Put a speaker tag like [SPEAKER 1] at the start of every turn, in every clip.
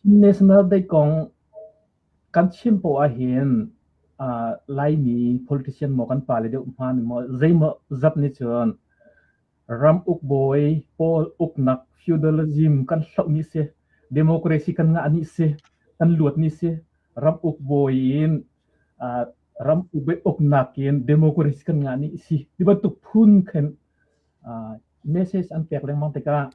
[SPEAKER 1] National Day kong kan chim poah ahhin Laimi politician maw kan pale deuh hman maw zeimaw zat nih cun ram ukbawi pawl uknak feudalism kan hloh ni si, democracy kan ngah ni si, kan luat ni si, ram ukbawi in ram uknak in democracy kan ngah ni si ti bantuk phun khin message an pek lengmang tikah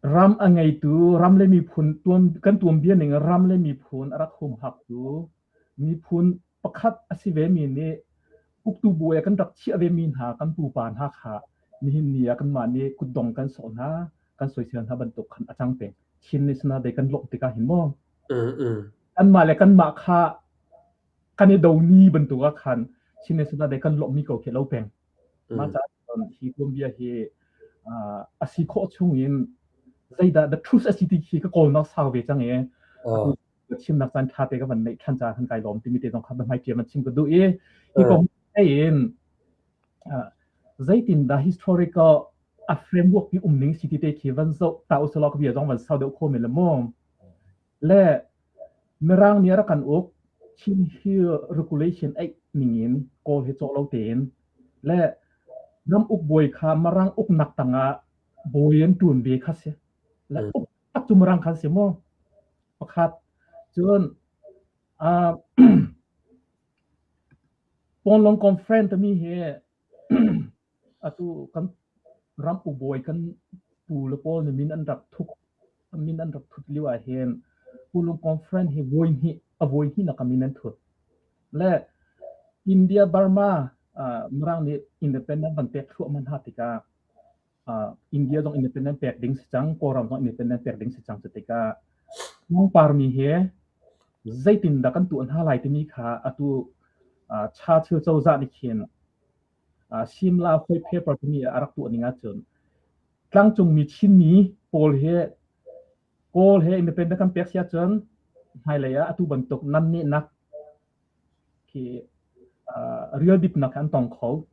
[SPEAKER 1] Ram a ngeitu, ram le miphun kan tuanbia ning ram le miphun a rak humhaktu miphun pakhat a si vemi nih uktu bu ah kan rak chiah vemi hna kan pupa hna kha nihin ni ah kanmah nih kutdong kan sawh hna, kan soisel hna bantuk khan a cang peng. Chin National Day kan lawmh tikah hin maw kanmah le kanmah kha kan i do ni bantuk ah khan Chin National Day kan lawmhmi ko khi a lo peng. Mah caah cun hi tuanbia hi a si khawh chung in zeidah the truth a si ti khi ka kawlnak sau ve cang i atu chimnak caan ṭha te ka van neih ṭhan caah khan kai lawm timi te zong kha biahmai ṭiam an chim ka duh i hi kong in zeitindah historical a framework pi um ning si ti te khi van zoh ta usalaw ka bia zong van sau deuh kho men le mu. Le Mirang nih a rak kan uk. Chin Hill Regulation eih ningin Kawl hi cawh lo tein le ram uk bawi kha Mirang uknak tangah bawi an ṭuan ve kha si. Le uk tak cu Mirang kha si maw? Pakhat. Cun uh, Panglong Conference timi hi Atu kan ram ubawi kan pu le pawl nih min an rak thuk min an rak thut lio ahhin Pulung Conference hi voi hnih a voi hnihnak ah min an thut. Le India Burma uh, Mirang nih independent van pek thluahmah hna tikah uh, India zong independent pek ding si cang, Kawlram zong independent pek ding si cang cu tikah Tlangparmi he zeitindah kan tuah hna lai timi kha atu uh, Churchill cozah nih khin Simla White Paper timi a rak tuah ning ahcun tlangcungmi Chinmi pawl hi Kawl he independent kan pek si ahcun hmailei ah atu bantuk namnehnak khi real dipnak an tong kho.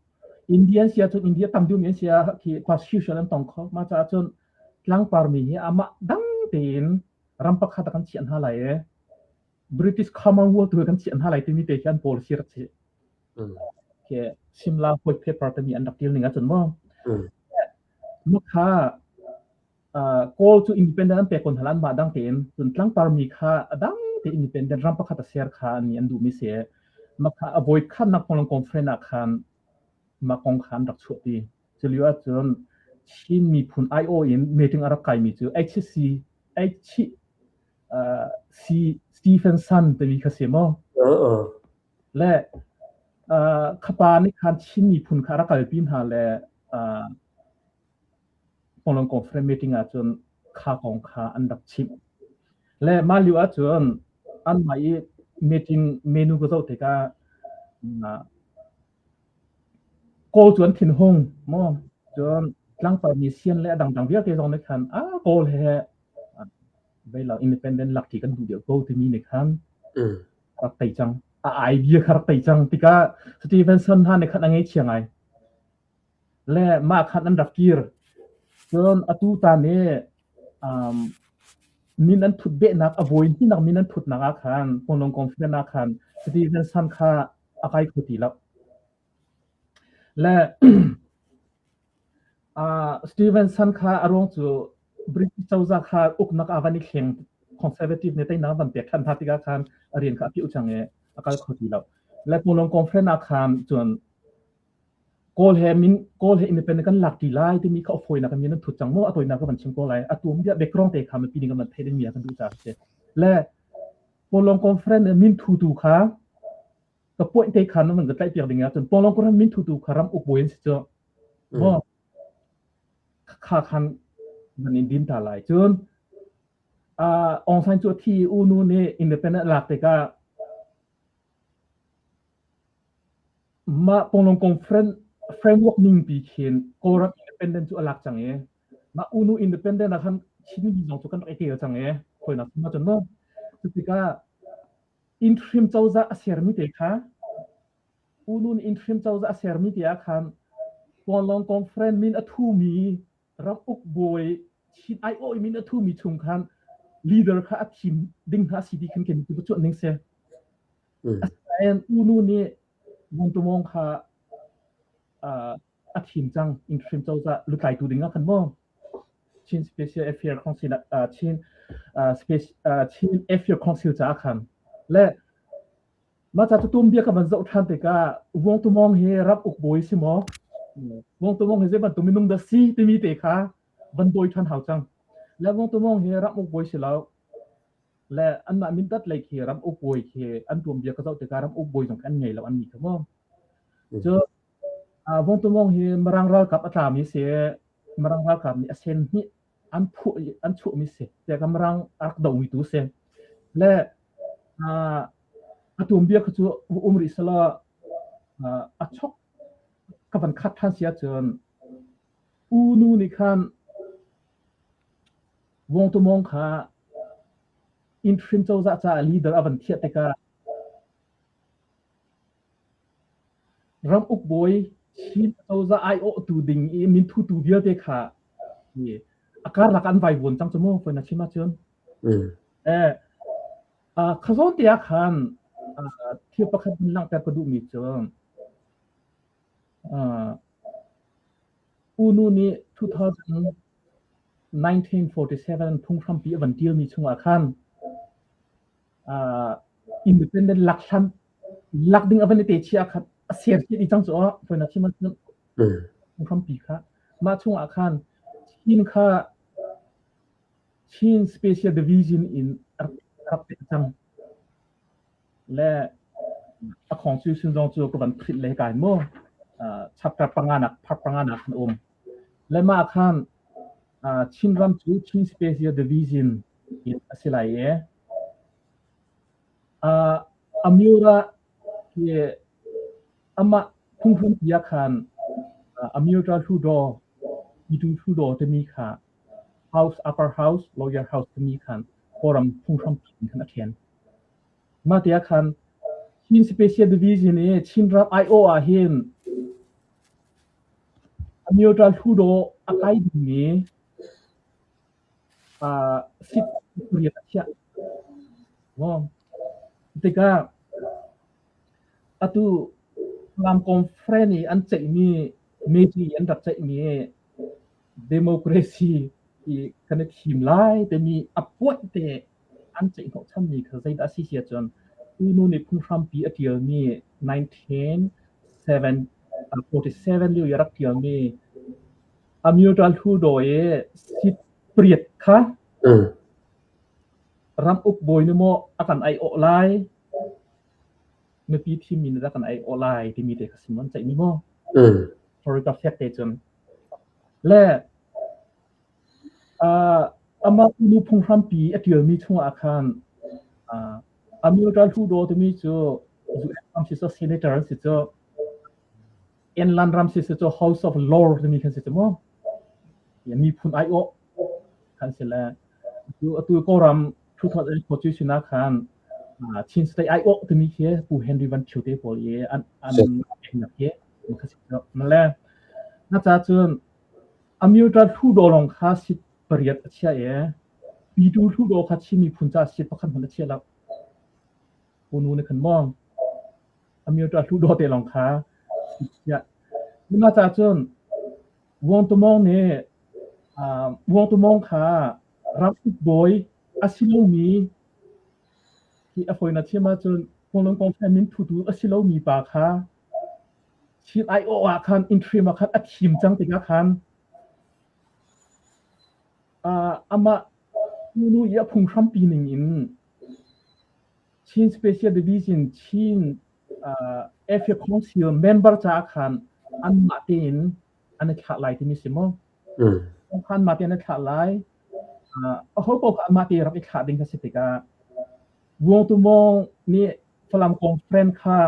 [SPEAKER 1] Indian si ahcun India tam deuhmi an si ah khi constitution an tong kho. Mah caah cun tlangparmi hi amah dang tein ram pakhat ah kan chiah hna lai i British Commonwealth tu kan chiah hna lai timi te khi an policy rak si. Khi Simla White Paper timi an rak til ning ahcun maw. Mah kha Kawl cu independent an pek kon hal an mah dang tein cun tlangpar mi kha a dang te independent ram pakhat a ser kha an an duhmi si. Mah kha a voi khatnak Panglong Conference ah khan mah kong kha an rak chuahpi. Cu lio ahcun Chin miphun aiawh in meeting a rak kaimi cu HC H C Stephenson timi kha si maw? Le khapa nih khan Chin miphun kha a rak kalpi hna le Panglong Conference meeting ahcun kha kong kha an rak chimh. Le mah lio ahcun anmah i meeting menu ka zoh tikah Kawl cu an thinhung maw? Cun tlangpar mi sian le a dangdang vialte zong nih khan ah Kawl he vei lo independent lak ṭi kan duh deuh ko timi nih khan rak tei cang. A ai bia kha rak tei cang tikah Stevenson hna nih khan a ngeichia ngai. Le mah khan an rak kir. Cun atu tan i um, min an thut behnak a voi hnihnak min an thutnak ah khan Panglong Conference ah khan Stevenson kha a kai kho ti lo. Le uh, Stevenson kha a ruang cu British cozah kha uknak a van i thleng conservative nih teinak van pek ṭhan hna tikah khan a rian kha a piu cang i a kal kho ti lo. Le Panglong Conference ah khan cun Kawl he min Kawl he independent kan lak ṭi lai timi kha a fawinak in min an thut cang maw a tawinak ka van chim ko lai a tuam bia background te kha mipi nih kan van theih dingmi ah kan duh caah si le Panglong Conference min thutu kha ka point te kha nan van ka tlaih piak ding ah cun Panglong Conference min thutu kha ram uk bawi an si cu maw kha khan nan in din ta lai cun Aung San Suu Kyi U Nu nih independent lak tikah Mah Panglong Conference framework ningpi khin Kawlram independent cu a lak cang i mah U Nu independent ah khan Chinmi zong cu kan rak i tel cang i hawinak chung ahcun maw cu tikah interim cozah a sermi te kha U Nu nih interim cozah a sermi te ah khan Panglong Conference min a thumi. Ram uk bawi Chin aiawh i min a thumi chung khan leader kha a thim ding hna si ti khan kan tu cuanh ning si. Asinain U Nu nih Vungtumong kha a thim cang interim cozah lutlaitu ding ah khan maw Chin Special Affair Council Chin Chin Affair Council caah khan le Mah ca cu tuanbia ka van zoh ṭhan tikah Vuangtumawng hi ram uk bawi si maw? Vuangtumawng hi zei bantuk minung dah si timi te kha van dawi ṭhan hau cang. Le Vuangtumawng hi ram uk bawi si lo. Le anmah mindat lei khi ram uk bawi khi an tuanbia ka zoh tikah ram uk bawi zong khi an ngei lo an nih kha maw. Cu Vuangtumawng hi Mirang ralkap a tlami si. Mirang ralkap nih a sen hnih an phuah i an chuahmi si. Tiah Mirang a rak domi tu si. Le a tuanbia kha cu um rih selaw a chok ka van khat ṭhan si ahcun U Nu nih khan Vawngtumawng kha interim cozah caah leader a van thiah tikah ramuk bawi Chin cozah aiawhtu ding i minthutu vialte kha a karlak an vaivuan cang cu mu fawi na chim ahcun. Eh, kha zawn te ah khan thil pakhat in langhter ka duhmi cu U Nu nih 1947 phunghrampi a van ṭialmi chungah khan independent lak hlan lak ding a van i te chia khan a ser chih dih cang cu aw fawi na chim ahcun phunghrampi kha mah chungah khan Chin kha Chin Special Division in rak pek cang. Le a constitution zong cu ka van print le kai mu. Chapter panga nak part panga nak kan um. Le mah khan Chinram cu Chin Special Division in a si lai i Amyura hi amah phunghrampi ah khan Amyura Hludaw Pitu Hludaw timi kha House, Upper House, Lower House timi khan Kawlram phunghrampi in khan a ṭhen. Mah te ah khan Chin Special Division i Chinram aiawh ah hin Amyota Hludaw a kai dingmi seat pariat a chiah. Tikah atu Falam Conference i an ceihmi meeting an rak ceihmi democracy i kan i thim lai timi a puanh te an ceih hnawhchanmi kha zeidah a si si ahcun U Nu nih phunghrampi a ṭialmi 1947 lio i a rak ṭialmi Amyota Hludaw i seat pariat kha ram uk bawi nih maw a kan aiawh lai mipi thimmi nih dah kan aiawh lai timi te kha sim an ceihmi maw? Historical fact te cun Le amah nu phunghrampi a ṭialmi chungah khan Amyota Hludaw timi cu US ram si cu senator an si cu England ram si cu House of Lords timi khan si cu mu. Miphun aiawh khan si le atu Kawlram 2014 ah khan Chin State aiawh timi khi Pu Henry Van Thio te pawl i an an khi Le na ca cun Amyota Hludaw lawng kha seat pariat a chiah i Pitu Hludaw kha Chin miphun caah seat pakhat hmanh a chia lo. U nu nih khan maw Amyota Hludaw te lawng kha seat chiah. Na ca cun Vuangtumawng nih Vuangtumawng kha ramuk bawi a si lomi hi a fawinak chim ahcun Kawlrawn kong min thutu a si lomi pa kha Chin aiawh ah khan interim ah khan a thim cang tikah khan amah nu i a phunghrampi ning in Chin Special Division Chin Affair Council member caah khan anmah tein an i thlah lai timi si maw? Khan mah tein an i thlah lai. Aho paoh kha anmah te rak i thlah ding kha si tikah Vuangtumawng nih Falam conference kha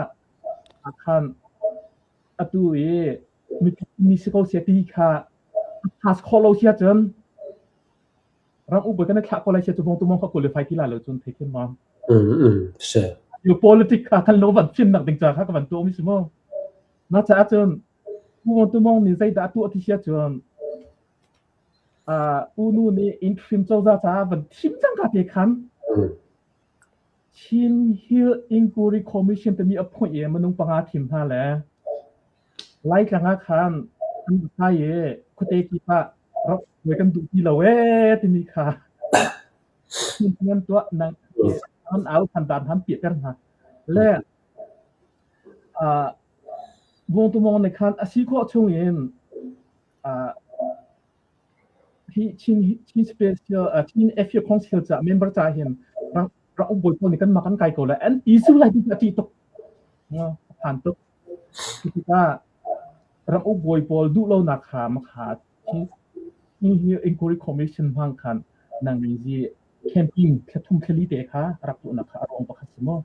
[SPEAKER 1] khan atu i mipi mi si ko seh ti kha a pass khawh lo si ahcun ram uk kan i thlah ko lai sia cu vong tumong kha qualify ti lai lo cun thei thiam ma.
[SPEAKER 2] Si.
[SPEAKER 1] Yo politic kha kan lo van fim nak ding ca kha ka van tuah mi si mu. Na caah cun vong tumong nih zeidah tuah ti sia cun. U Nu nih interim cozah caah van thim cangka te khan Chin Hill Inquiry Commission timi appoint i minung panga thim hna le Laitlang ah khan an va sai i khuate kip ah rak hruai kan duh ti lo ee timi kha nan tuah nan an au than dan han piahter hna. Le Vawngtumong nih khan a si khawh chung in hi Chin Chin Special Chin Affair Council ca member ca hin rak rak um bawi pawl nih kanmah kan kai ko lai an ti su lai ti a ṭih tuk. A phan tuk. Cutikah ramuk bawi pawl duhlonak kha makha hi inquiry commission hmang khan nang zi camping thlathum thlali te kha rak tuahnak kha a ruang pakhat si maw?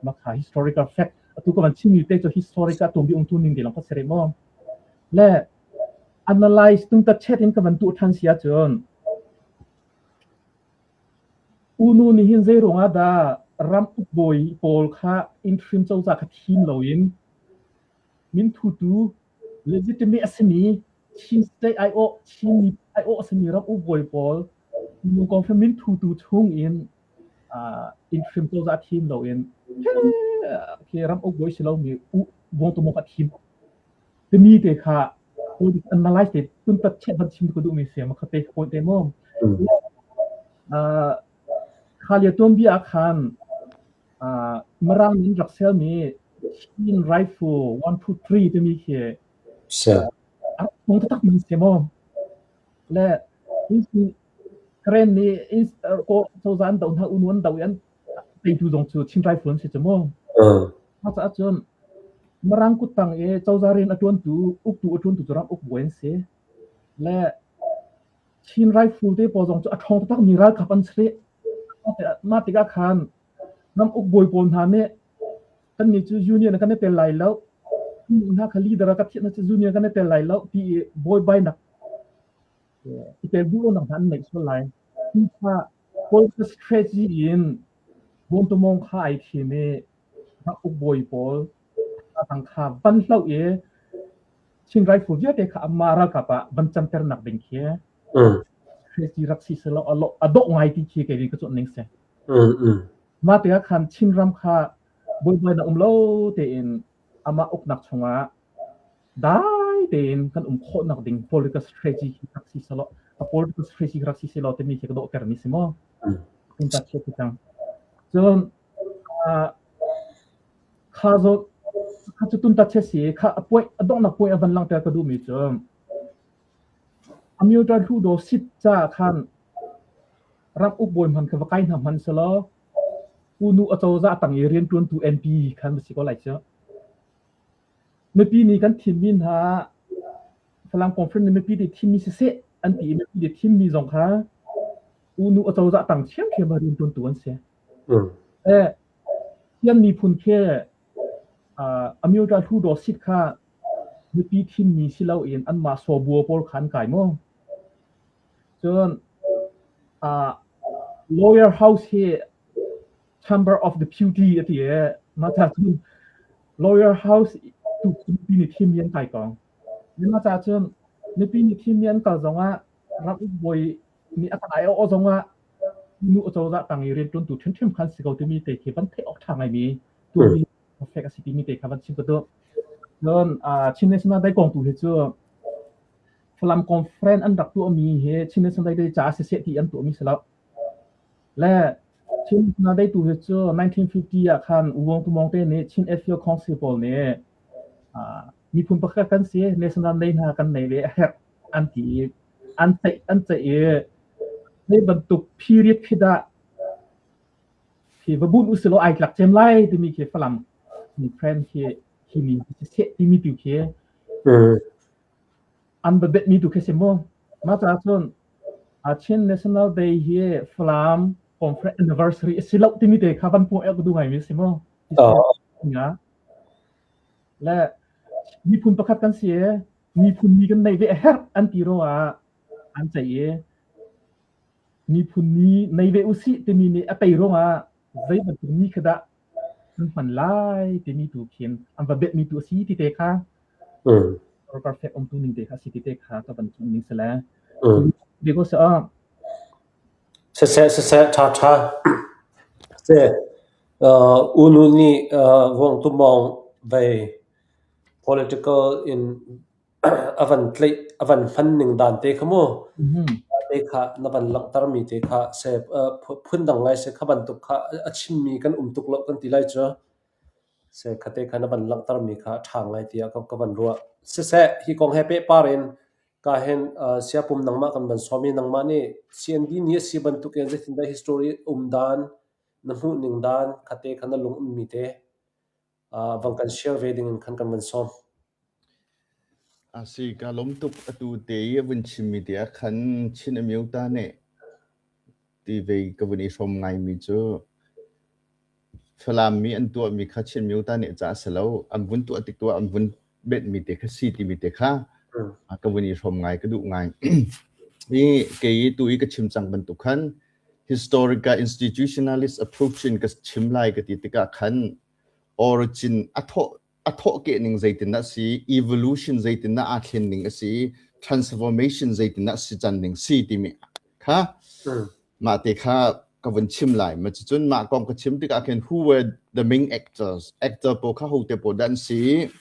[SPEAKER 1] Makha historical fact atu ka van chimmi te cu historical tuanbia umtu ning te lawng kha si rih maw? Le analyze tung ta chet in ka van tuah ṭhan si ahcun U Nu nih hin zei ruangah dah ram ukbawi pawl kha interim cozah kha thim loin minthutu legitimate a simi Chin state aiawh Chin miphun aiawh a simi ram ukbawi pawl minung kong kha minthutu chung in interim cozah thim loin khi ram ukbawi si lomi U Vawngtumong a thim timi te kha analyze te tuntat chet van chim ka duhmi si ma kha te point te mu. Kha lio tuanbia ah khan Mirang nih an rak sermi Chin Rifle 1 2 3 timi khi a rak hmang taktak mi si mu. Le Karen nih cozah an doh hna, U Nu an doh i an teitu zong cu Chin Rifle an si cu mu. Mah caah cun Mirang kuttang i cozah rian a ṭuantu, uktu a ṭuantu cu ram ukbawi an si. Le Chin Rifle te pawl zong cu a ṭhawng taktakmi ralkap an si rih. Mah tikah khan ram ukbawi pawl hna nih kannih cu union ah kan i tel lai lo, hna kha leader ah ka thiah hna cu union kan i tel lai lo ti i buaibainak i tel duh lonak hna an neih sual lai. Hi kha political strategy in Bawmtumong kha ai thim i ram ukbawi pawl tang kha van hloh i Chin Rifle vialte kha amah ralkap ah van canternak ding khi strategy rak si selaw a dawh ngai ti khi kei ka cuanh ning si. Mah tikah khan Chinram kha buaibainak um lo tein amah uknak chungah dai tein kan um khawhnak ding political strategy khi rak si selaw a political strategy rak si selaw timi khi ka dawhter mi si maw? Kun ta chiat cang. Cun Kha zawt kha cu tuntat che si kha a puai a donghnak puai a van langhter ka duhmi cu Amyota Hludaw sit caah khan ram ukbawi hman kha va kai hna hmanh selaw U Nu acozah tang i rianṭuantu MP khan va si ko lai cu. Mipi nih kan thimmi hna Falam Conference nih mipi nih thimmi siseh an ti i mipi nih thimmi zong kha U Nu acozah tang ṭhiamṭhiam ah rianṭuantu an si. Eh, Sian miphun khi Amyota Hludaw seat kha mipi thimmi si loin anmah sawbua pawl kha an kai maw? Cun lawyer house hi Chamber of Deputy a ti i mah ca cun lawyer house tu mipi nih thimmi an kai ko. Mah ca cun mipi nih thimmi an kal zongah ram ukbawi nih a kan aiawh zongah nu acozah tang i rianṭuantu ṭhimṭhim khan si ko timi te khi van theih awk ṭha ngaimi tuahmi fek a si timi te kha van chim ka duh. Cun Chin National Day kong tu hi cu Falam Conference an rak tuahmi hi Chin National Day caah siseh ti an tuahmi si lo. Le Chin National Day tu hi cu 1950 ah khan U Wong Tu Mawng te nih Chin Affair Council pawl nih miphun pakhat kan si National Day hna kan nei ve a herh an ti i an ceih an ceih i zei bantuk period khi dah khi va bunh usilaw ai tlak cem lai timi khi Falam mi friend khi khi mi siseh timi tu khi an va bet mi tu khi si mu. Mah caah cun Chin National Day hi Falam Conference anniversary a si lo timi te kha van puang ek duh ngai mi si mu. Le miphun pakhat kan si i miphun ni kan neih ve a herh an ti ruangah an ceih i miphun ni nei ve usih timi nih a tei ruangah zei bantuk ni khi dah kan hman lai timi tu khin an va betmi tu a si ti te kha perfect umtu ning te kha si ti te kha ka van chim ning si le. Because ah
[SPEAKER 2] Siseh siseh ṭha ṭha. Seh unu nih Vuangtumawng vei political in a van tlaih a van hman ning dan te kha mu. Te kha na van langhter mi te kha seh phundang ngai seh kha bantuk kha a chimmi kan um tuk lo kan ti lai cu. Seh khate kha na van langhter mi kha a ṭha ngai tiah ka van ruah. Siseh hi kong he pehpar in ka hin siapum nangmah kan van sawm i nangmah nih CND nih a si bantuk in zeitindah history um dan na hmuh ning dan khate kha na lung ummi te vang kan share ve ding in khan kan van sawm.
[SPEAKER 3] A si ka lawm tuk atu te i a vun chimmi te ah khan Chin Amyota nih ti ve ka vun i hrawm ngaimi cu Falam mi an tuahmi kha Chin Amyota nih ca a si lo an vun tuah tik tu ah an vun benhmi te kha si timi te kha ka vun i hrawm ngai ka duh ngai. Hi kei tu i ka chim cang bantuk khan historical institutionalist approach in ka chim lai ka ti tikah khan origin a thawh a thawhkeh ning zeitindah a si, evolution zeitindah aa thlen ning a si, transformation zeitindah si can ning si timi kha mah te kha ka vun chim lai. Ma cucun mah kong ka chim tikah khin who were the main actors, actor pawl kha hote pawl dah an si,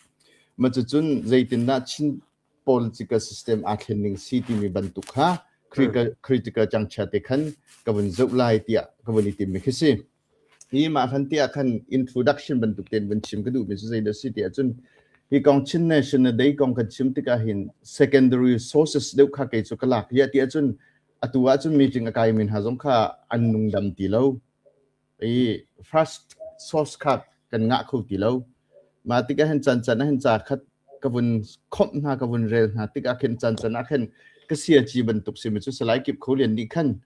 [SPEAKER 3] ma cucun zeitindah Chin political system aa thlen ning si timi bantuk kha critical, critical changchia te khan ka vun zoh lai tiah ka vun i tim mi khi si. Hi mah hlan te ah khan introduction bantuk tein vun chim ka duhmi cu zeidah a si ti ahcun hi kong Chin National Day kong kan chim tikah hin secondary sources deuh kha kei cu ka lak hi ti ahcun atu ahcun meeting a kaimi hna zong kha an nungdam ti lo. I first source kha kan ngah kho ti lo. Mah tikah hin can can ah hin ca khat ka vun khomh hna ka vun rel hna tikah khin can can ah khin ka siaci bantuk simi cu Salai Kip Kho Lian nih khan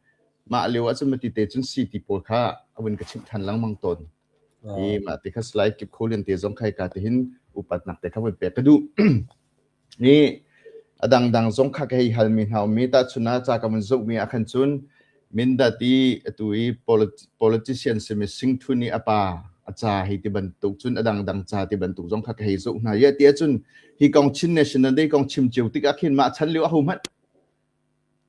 [SPEAKER 3] Mah lio ahcun mati te cun sii pawl kha a vun ka chimh ṭhan lengmang tawn. I mah ti kha Salai Kip Kho Lian te zong khai ka tihin upatnak te kha vun pek ka duh. I a dangdang zong kha ka hei halmi hna ummi tahchun ah ca ka vun zohmi ah khan cun Mindat i atu i politician simi Singthun i a pa a ca hei ti bantuk cun a dangdang ca ti bantuk zong kha ka hei zoh hna. Ia ti ahcun hi kong Chin National Day kong chim cio tikah khin mah chan lio ahohmanh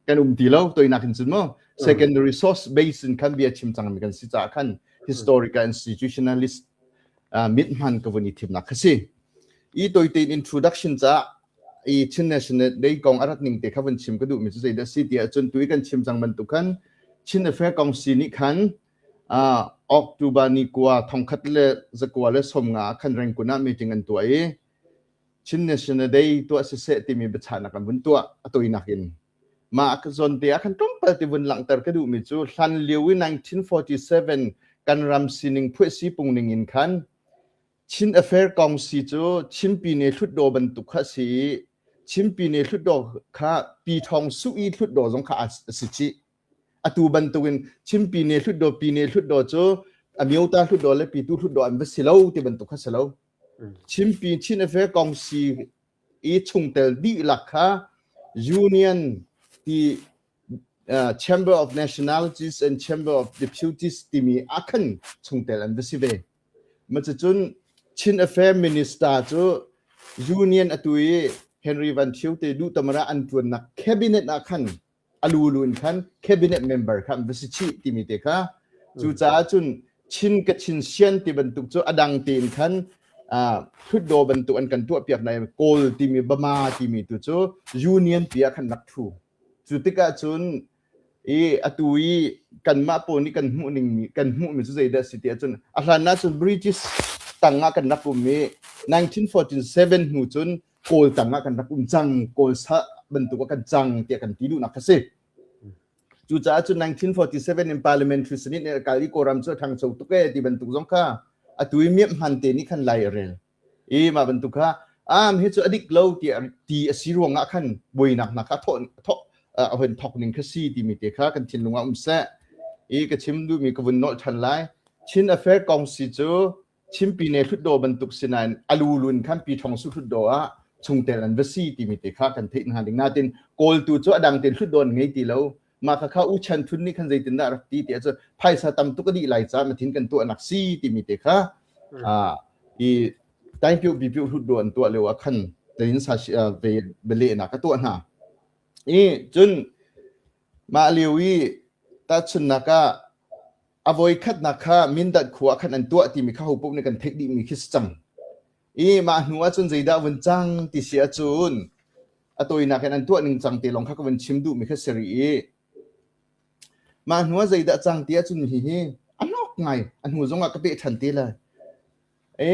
[SPEAKER 3] kan um ti lo toinak in cun mu secondary source base in khan bia chim cangmi kan si caah khan historical institutionalist mit hman ka vun i thimnak kha si i toite in introduction ca i Chin National Day kong a rat ning te kha vun chim ka duh mi cu zeidah si ti ahcun tui kan chim cang bantuk khan Chin Affair kong si nih khan October ni kua thongkhat le zakua le somnga khan Rengkun ah meeting an tuah i Chin National Day tuah siseh timi biachahnak an vun tuah a toinak in. Mah zawn te ah khan tlawmpal ti vun langhter ka duhmi cu hlan lio i 1947 kan ram sining phuahsi pung ning in khan Chin Affair kong si cu Chinpi ne hlutdaw bantuk kha si i Chinpi ne hlutdaw kha Pi Thawng Suh i hlutdaw zong kha a si chih. Atu bantukin Chinpi ne hlutdaw Pi ne hlutdaw cu Amyota hlutdaw le Pitu hlutdaw an va si lo ti bantuk kha si lo. Chinpi Chin Affair Kongsi i chungtel dihlak kha Union ti Chamber of Nationalities and Chamber of Deputies timi ah khan chungtel an va si ve. Cucun Chin Affair Minister cu Union atu i Henry Van Thio te duh tamara an ṭuannak cabinet ah khan a lulu in khan cabinet member kha an va si chih timi te kha cucaah cun Chin ka Chin sian ti bantuk cu a dang tein khan hlutdaw bantuk an kan tuah piak na Kawl timi Bama timi tu cu union pi ah khan rak thu cu tikah cun i atu i kanmah pawl nih kan hmuh ning kan hmuh mi cu zeidah si ti ahcun a hlan ah cun British tang ah kan rak um i 1947 hnu cun Kawl tang ah kan rak um cang, Kawl sa bantuk ah kan cang tiah kan ti duhnak kha si. Cucaah cun 1947 in parliamentary senate nih kal i Kawlram cu a ṭhangcho tuk ee ti bantuk zong kha atu i miamh hman te nih khan lai a rel. I mah bantuk kha am hi cu a dik lo tiah ti a si ruangah khan buainak hna kha thawh thawk a hun thawk ning kha si timi te kha kan thinlung ah um seh. I ka chim duhmi ka vun nolh ṭhan lai. Chin Affair kong si cu Chimpine hlutdaw bantuk si nain a lulun khan Pi Thawng Su hlutdaw ah chungtel an va si timi te kha kan theih hna ding natin Kawl tu cu a dang tein hlutdaw an ngei ti lo mah kha kha U Chan Thun nih khan zeitindah rak ti ti ahcun phaisa tam tuk a dih lai caah mathin kan tuahnak si timi te kha i Taingpyu Bipyu hlutdaw an tuah lio ah khan tein sa ve lehnak a tuah hna i cun. Mah lio i tahchunhnak ah a voikhatnak kha Mindat khua ah khan an tuah timi kha hopaoh nih kan theih dihmi khi si cang. I mah hnu ahcun zeidah vun cang ti si ahcun a tawinak in an tuah ning cang te lawng kha ka vun chim duhmi kha si rih i mah hnu ah zeidah cang ti ahcun hihi a hnawk ngai a hnu zong ah ka peh ṭhan te lai. E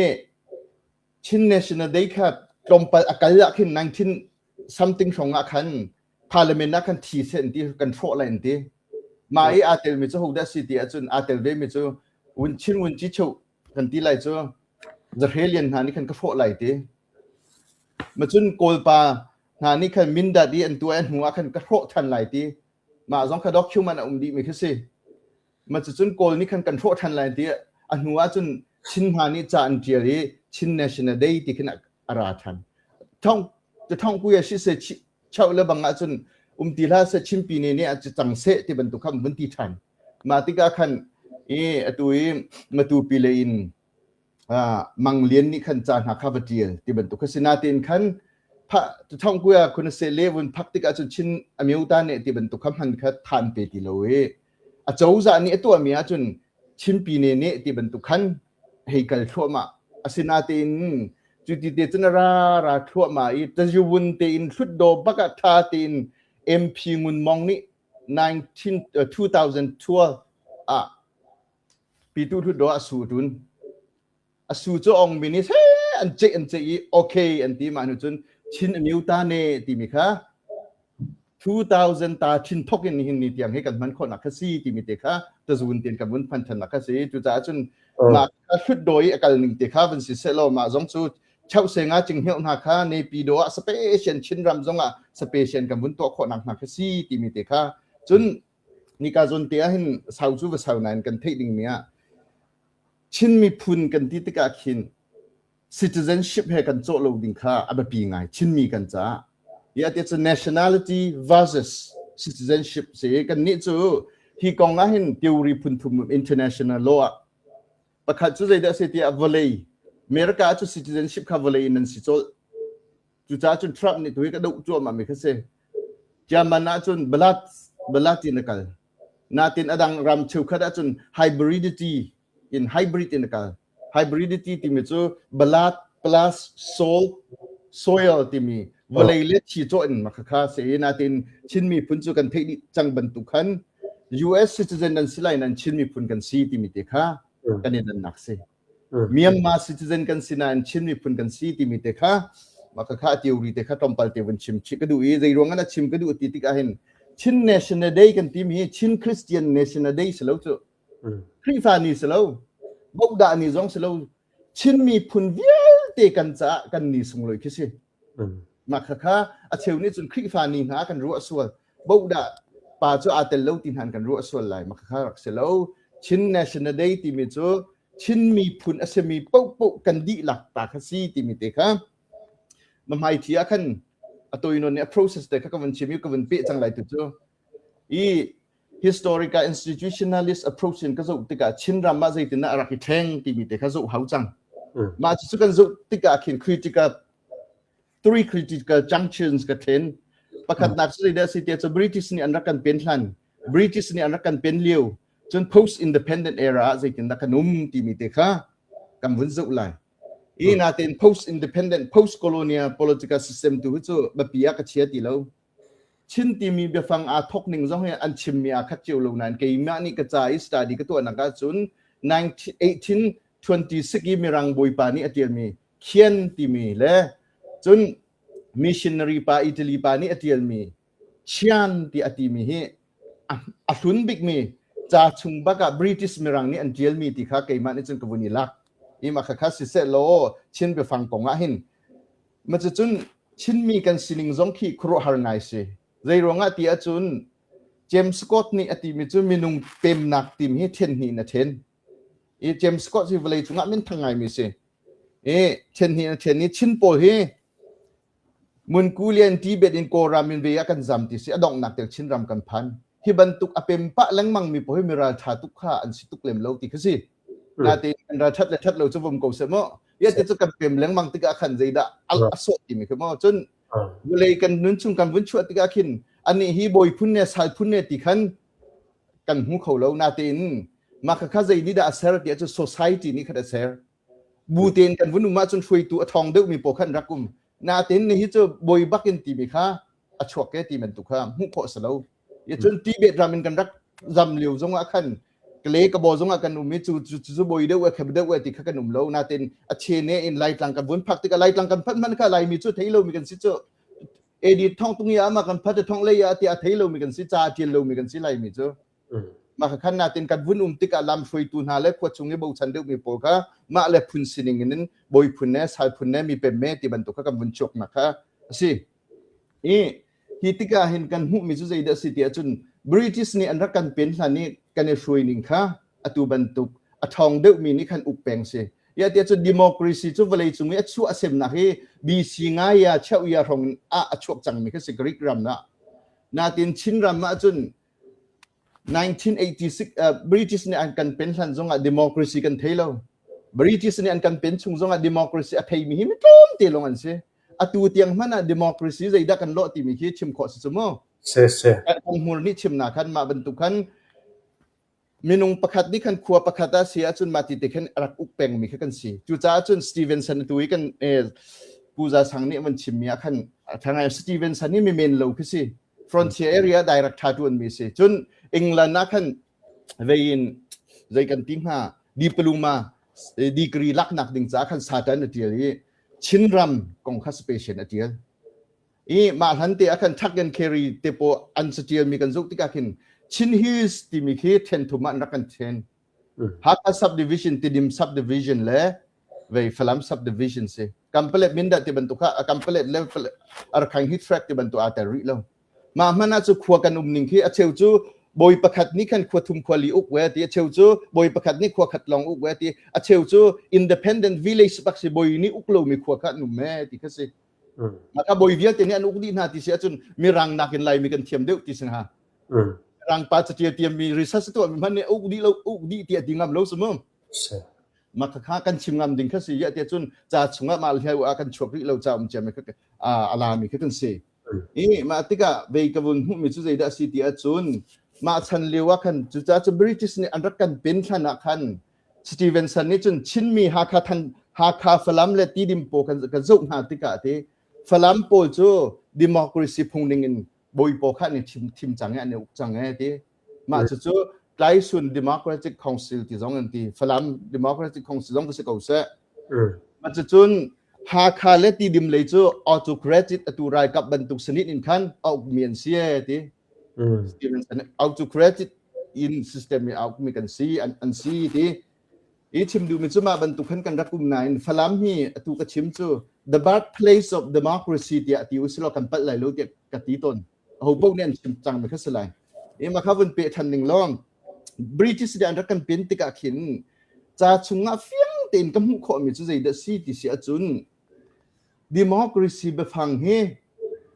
[SPEAKER 3] Chin National Day kha tlawmpal a kal ah khin 19 something hrawng ah khan parliament ah khan thi seh an ti kan hrawh lai an ti. Mah i aa telmi cu hodah si ti ahcun aa tel ve mi cu Wun Chin Wun Ci Cheu kan ti lai cu Zahre Lian hna nih khan ka hrawh lai ti. Ma cun Kawlpa hna nih khan Mindat i an tuah i a hnu ah khan ka hrawh than lai ti. Mah zong kha document a um dih mi khi si. Ma cucun Kawl nih khan kan hrawh ṭhan lai ti a hnu ah cun Chin hna nih ca an ṭial i Chin National Day ti khin a ra ṭhan. Thong thong kuya si se chau le bang ah cun um ti hlah seh Chin pine nih a cang seh ti bantuk kha vun ti ṭhan. Mah tikah khan i atu i Matupi lei in Mang Lian nih khan ca hna kha va ṭial ti bantuk kha si. Natein khan thong kuya khun se le vun phak tikah cun Chin amyota ne ti bantuk kha hman kha than pe ti lo i a cozah nih a tuahmi ahcun Chin pine nih ti bantuk khan hei kal thluahmah. Asinatein cu ti te cun a ra ra thluahmah i taziwun tein hlutdaw bak ah ṭha tein MP Ngun Mong nih 19 2012 ah Pitu hlutdaw a su ṭun. A su cu ong mi nih an ceih an ceih i okay an ti mah hnu cun Chin Amyota ne timi kha 2000 ta chin thok in nihin ni tiang hi kan hman khawhnak kha si timi te kha tazun tin kan vun hman thannak kha si cucaah cun mah kha hlutdaw i a kal ning te kha van si seh law mah zong cu chauh nga cing hneuh hna kha Naypyidaw ah special Chinram zong ah special kan vun tuah khawhnak hna kha si timi te kha cun nika zawn te ah hin sau cu va sau nain kan theih dingmi ah Chin miphun kan ti tikah khin citizenship he kan cawh lo ding kha a biapi ngai Chinmi kan caah. Ya ti cu nationality versus citizenship si kan nih cu hi kong ah hin theory phun thum international law ah pakhat cu zeidah si tiah vawlei America cu citizenship kha vawlei in nan si cawlh Cucaah cun Trump nih tuhi ka doh cuahmah mi kha si. German ahcun balat balat in a kal. Natin a dang ram cheukhat ahcun hybridity in hybrid in a kal. Hybridity timi cu balat plus soil soil timi vawlei le thi cawh in makhakha si i natin Chin miphun cu kan theih dih cang bantuk khan US citizen nan si lai nan Chin miphun kan si timi te kha kan i dannak si. Myanmar citizen kan si nain Chin miphun kan si timi te kha mah kha theory te kha tlawmpal te vun chim chih ka duh i zei ruang ah chim ka duh ti tikah hin Chin National Day kan timi hi Chin Christian National Day si lo cu Khrihfa ni si lo Bohdah ni zong si lo Chin miphun vialte kan caah kan ni sunglawi khi si mah kha kha a cheu nih cun Khrihfa ni hna kan ruah sual Bohdah pa cu aa tel lo ti hna kan ruah sual lai mah kha rak si lo Chin National Day timi cu Chin miphun a simi paohpaoh kan dihlak ta kha si timi te kha ma hmaithi ah khan a toinon nih a process te kha ka vun chim i ka vun peh cang lai tu cu i historical institutionalist approach in ka zoh tikah Chinram ah zeitin a rak i thleng timi te kha zoh hau cang mah cu kan zoh tikah khin critical three critical junctions ka thlen pakhatnak cu zeidah si tiah cu British nih an rak kan pen hlan British nih an rak kan pen lio cun post independent era ah zeitindah kan um timi te kha kan vun zoh lai i natein post independent post colonial political system tu cu biapi ah ka chia ti lo Chin timi biafang aa thok ning zong hi an chimmi aa khat cio lo nain keimah nih ka ca i study ka tuahnak ahcun 1826 i Mirang bawipa nih a tialmi Khian timi le cun missionary pa Italy pa nih a tialmi Chian ti a timi hi a hlun bikmi ca chung bak ah British Mirang nih an ṭialmi ti kha keimah nih cun ka vun i lak. Hi mah khakha siseh law Chin biafang kong ah hin ma cucun Chinmi kan sining zong khi khuaruahhar ngai si. Zei ruangah ti ahcun James Scott nih a timi cu minung pemnak timi hi ṭhen hnih in a ṭhen. I James Scott hi vawlei cungah minthang ngaimi si. I ṭhen hnih in a ṭhen i Chin pawl hi Munkulian Tibet in Kawlram in ve ah kan zam ti si a donghnak tiang Chinram kan phan. Hi bantuk a pem pah lengmang mi pawl hi mi ralṭha tuk kha an si tuk lem lo ti kha si. Natein kan ralṭhat le ṭhat lo cu vum ko seh mu. Ya ti cu kan pem lengmang tikah khan zeidah a sawh timi khi maw. Cun vawlei kan nun chung kan vun chuah tikah khin Anih hi bawi phun ne sal phun ne ti khan kan hmu kho lo natein mah kha zei nih dah a ser ti ahcun society nih khan a ser. Bu tein kan vun um ahcun hruaitu a ṭhawng deuhmi pawl khan rak um. Natein nihi cu bawi bak in timi kha a chuak ke ti bantuk kha hmuh khawh a si lo. Cun Tibet ram in kan rak zam lio zong ah khan kale ka bo zong ah kan um i cu cu cu bawi deuh e khep deuh e ti kha kan um lo. Natein a chene in Laitlang kan vun phak tikah Laitlang kan phanh hmanh kha Laimi cu thei lomi kan si cu. AD thong tung ya ama kan phat thong lei ya ti a thei lomi kan si ca a tial lomi kan si Laimi cu. Mah kha khan natin kan vun um tikah lam hruaitu hna le khua chung i bochan deuhmi pawl kha mah le phun sining in bawi phun ne sal phun ne mi pem me ti bantuk kha kan vun chuaknak kha a si. I hi tikah hin kan hmuhmi cu zeidah a si ti ahcun British nih an rak kan pen hlan i kan i hruai ning kha atu bantuk a ṭhawng deuhmi nih khan uk peng si. Ya tiah cun democracy cu vawlei cung i a chuah a semnak hi BC ngai ya cheu ya hrawng ah a chuak cangmi kha si Greek ram ah. Natin Chinram ah cun 1986 uh, British nih an kan pen hlan zongah democracy kan thei lo. British nih an kan pen chung zongah democracy a theimi hi mi tlawmte lawng an si. Atu tiang hmanh ah democracy zeidah kan lawh timi khi chim khawh si cu mu.
[SPEAKER 2] Si si.
[SPEAKER 3] Hmur nih chimnak khan mah bantuk khan minung pakhat nih khan khua pakhat ah si ahcun mah ti te khan rak uk pengmi kha kan si. Cucaah cun Stevenson tu i kan eh, Pu Za Sang nih van chimmi ah khan a Stevenson hi mi men lo khi si. Frontier area direct tha tuan mi si. Cun England ah khan vei in zei kan ti hnga diploma degree laknak ding caah khan satan a tial i Chinram kong kha special a tial. I mah hlan te ah khan Tuck and Carry te po an catial mi kan zoh tikah khin Chin Hills timi khi then thum ah an rak kan then. Hakha subdivision, Tidim subdivision le vei Falam subdivision si. Kampalet Mindat ti bantuk kha Kampalet le Arkhang hi track ti bantuk aa tel rih lo. Mah hmanh ah cu khua kan um ning khi a cheu cu bawi pakhat nih khan khua thum khua li uk ve ti a cheu cu bawi pakhat nih khua khat lawng uk ve ti a cheu cu independent village bak si bawi nih uk lomi khua kha an um me ti kha si. Mah kha bawi vialte nih an uk dih hna ti si ahcun mirang nakin Laimi kan thiam deuh ti si hnga. Mirang pa catial tiammi research tuah mi hmanh nih uk dih lo uk dih ti a ti ngam lo si mu. Mah kha kan chim ngam ding kha si ya tiah cun ca chungah mah hleu ah kan chuak rih lo ca um cia mi kha a la mi kha kan si. I mah tikah vei ka vun hmuh mi cu zeidah si ti ahcun mah chan lio ah khan cucaah cu British nih an rak kan pen hlan ah khan Stevenson nih cun Chinmi Hakha than Hakha Falam le Tidim pawl kan kan zoh hna tikah ti Falam pawl cu democracy phung ning in bawi pawl kha an i thim thim cang i an i uk cang e ti Mah cucu Tlaisun Democratic Council ti zong an ti. Falam Democratic Council zong si ko seh. Mah cucun Hakha le Tidim lei cu autocratic atu ralkap bantuk sanit in khan a ukmi an si e ti. Stevenson autocratic in system i a ukmi kan si an, an si ti. I chim duhmi cu mah bantuk khan kan rak um nain Falam hi atu ka chim cu the birthplace of democracy tiah ti usilaw kan palh lai lo tiah ka ti tawn. Aho paoh nih an chim cangmi kha si lai. I mah kha vun peh ṭhan ning law British nih an rak kan pen tikah khin ca chungah fiang tein ka hmuh khawhmi cu zeidah si ti si ahcun democracy biafang hi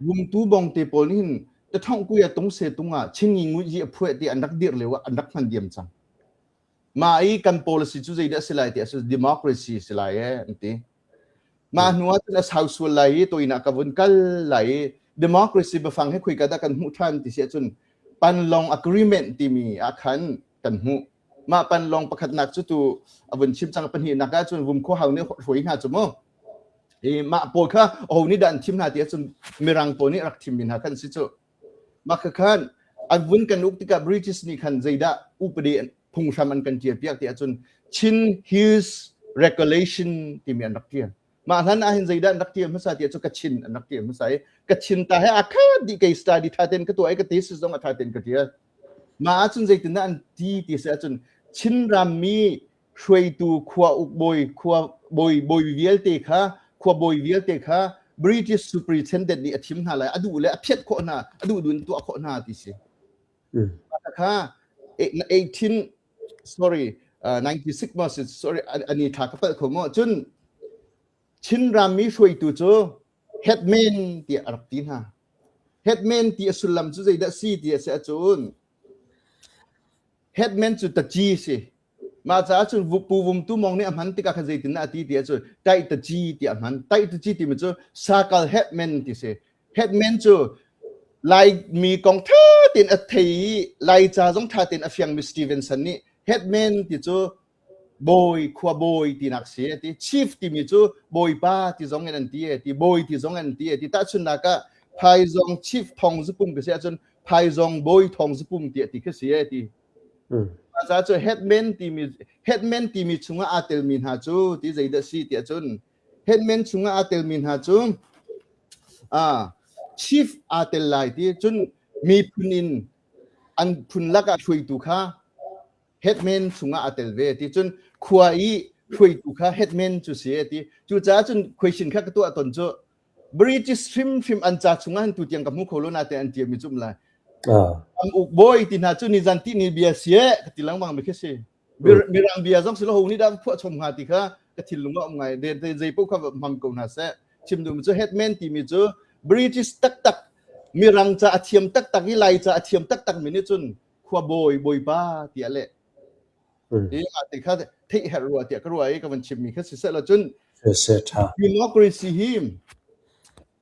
[SPEAKER 3] vumtu bong te pawl nih hin tathongh kuya tung se tung ah Chin Ngi Ngu Yi a phueh ti an rak dirh lio ah an rak hman diam cang. Mah i kan policy cu zeidah si lai ti ahcun democracy si lai ee an ti. Mah hnu ah cun a sau sual lai i toinak ka vun kal lai i democracy biafang hi khuika dah kan hmuh ṭhan ti si ahcun Panlong Agreement timi ah khan kan hmuh. Mah Panlong pakhatnak cu tu a vun chim cang pahnihnak ah cun Vumkhuahau hau nih hruai hna cu mu. I mah pawl kha aho nih dah an thim hna ti ahcun Mirang pawl nih rak thimmi hna khan si cu. Mah kha khan an vun kan uk tikah British nih khan zeidah upadi phunghram an kan ṭial piak ti ahcun Chin Hills Regulation timi an rak ṭial. Mah hlan ah hin zeidah an rak ṭial hmasa ti ahcun Kachin an rak ṭial hmasa i Kachin ta he a khat dih kei study ṭha tein ka tuah i ka thesis zong a ṭha tein ka ṭial. Mah ahcun zeitindah an ti ti si ahcun Chin rammi hruaitu khua uk bawi khua bawi bawi vialte kha khua bawi vialte kha British Superintendent nih a thim hna lai a duh le a phiat khawh hna a duh duh in tuah khawh hna ti si kha 18 sorry uh, 96 ma sorry ani thla ka palh kho mo cun Chin rammi hruaitu cu headman tiah a rak ti hna headman ti a sullam cu zeidah si ti a si ahcun Headman cu taci si. Mah caah cun Pu Vum Tu Mawng nih a hman tikah khan zeitin a ti ti ahcun taih taci ti a hman. Taih taci timi cu sakal headman ti si. Headman cu Laimi kong ṭha tein a thei i Laica zong ṭha tein a fiangmi Stevenson nih headman ti cu bawi khua bawi tinak si a ti. Chief timi cu bawipa ti zong in an ti a ti. Bawi ti zong in an ti a ti. Tahchunhnak ah Phaizawng chief Thawng Zupum ka si ahcun Phaizawng bawi Thawng Zupum ti a ti khi si a ti. Mah cu headman timi headman timi chungah aa telmi hna cu ti zeidah si ti ahcun headman chungah aa telmi hna cu ah chief aa tel lai ti cun miphun in an phun lakah hruaitu kha headman chungah aa tel ve ti cun khua i hruaitu kha headman cu si ti cucaah cun question kha ka tuah ton cu British hrimhrim an ca chungah hin tutiang ka hmu kho lo natein an tiami cu um lai. Am uk bawi ti hna cu nizan ti ni bia si eh ka ti lengmang mi khi si. Mirang bia zong si lo ho nih dah phuah chom hnga ti kha ka thinlung ah um ngai. De zei paoh kha hmang ko hna seh. Chim duhmi cu headman timi cu British taktak Mirang ca a thiam taktak i Lai ca a thiam taktak mi nih cun khua bawi bawipa tiah leh. Hi mah ti kha theih herh rua tiah ka ruah i ka van chimmi kha siseh law cun democracy hi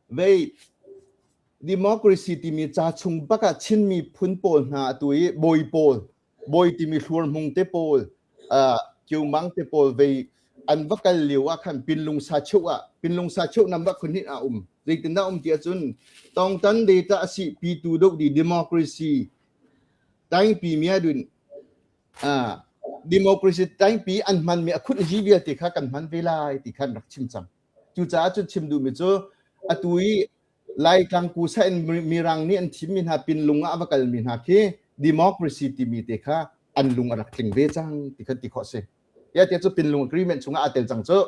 [SPEAKER 3] vei democracy timi ca chung bak ah Chin miphun pawl hna atu i bawi pawl bawi timi hluar hmung te pawl uh, Kiumang te pawl vei an va kal lio ah khan pinlung sa cheu ah pinlung sa cheu nam ba khun hin a um zeitindah um ti ahcun tongtan data asi pi tu do di democracy taingpi mia dun Democracy taingpi an hmanmi a khut zi vialte kha kan hman ve lai ti khan rak chim cang. Cucaah cun chim duhmi cu atu i Laitlang kusa in Mirang nih an thimmi hna pinlung ah a va kalmi hna khi democracy timi te kha an lung a rak tling ve cang ti khan ti khawh si. Ya tiah cu pinlung agreement chungah aa tel cang cu.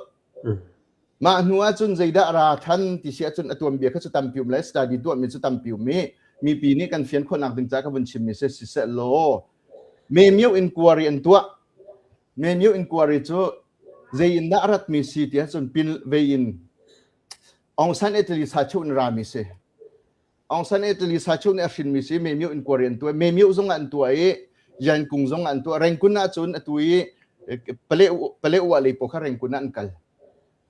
[SPEAKER 3] Mah hnu ahcun zeidah a ra than ti si ahcun a tuanbia kha cu tampi um le study tuahmi cu tampi um i mipi nih kan fian khawhnak ding caah ka vun chimmi si siseh law Memyo inquiry an tuah. Memyo inquiry cu zei in dah a ratmi si ti ahcun pin vei in Aung San Italy sa cheu in rami si. Aung San Italy sa cheu nih a hrinmi si Memyo inquiry an tuah. Memyo zong ah an tuah i Yankung zong ah an tuah. Rengkun ahcun atu i Pale Pale uah lei pawl kha Rengkun ah an kal.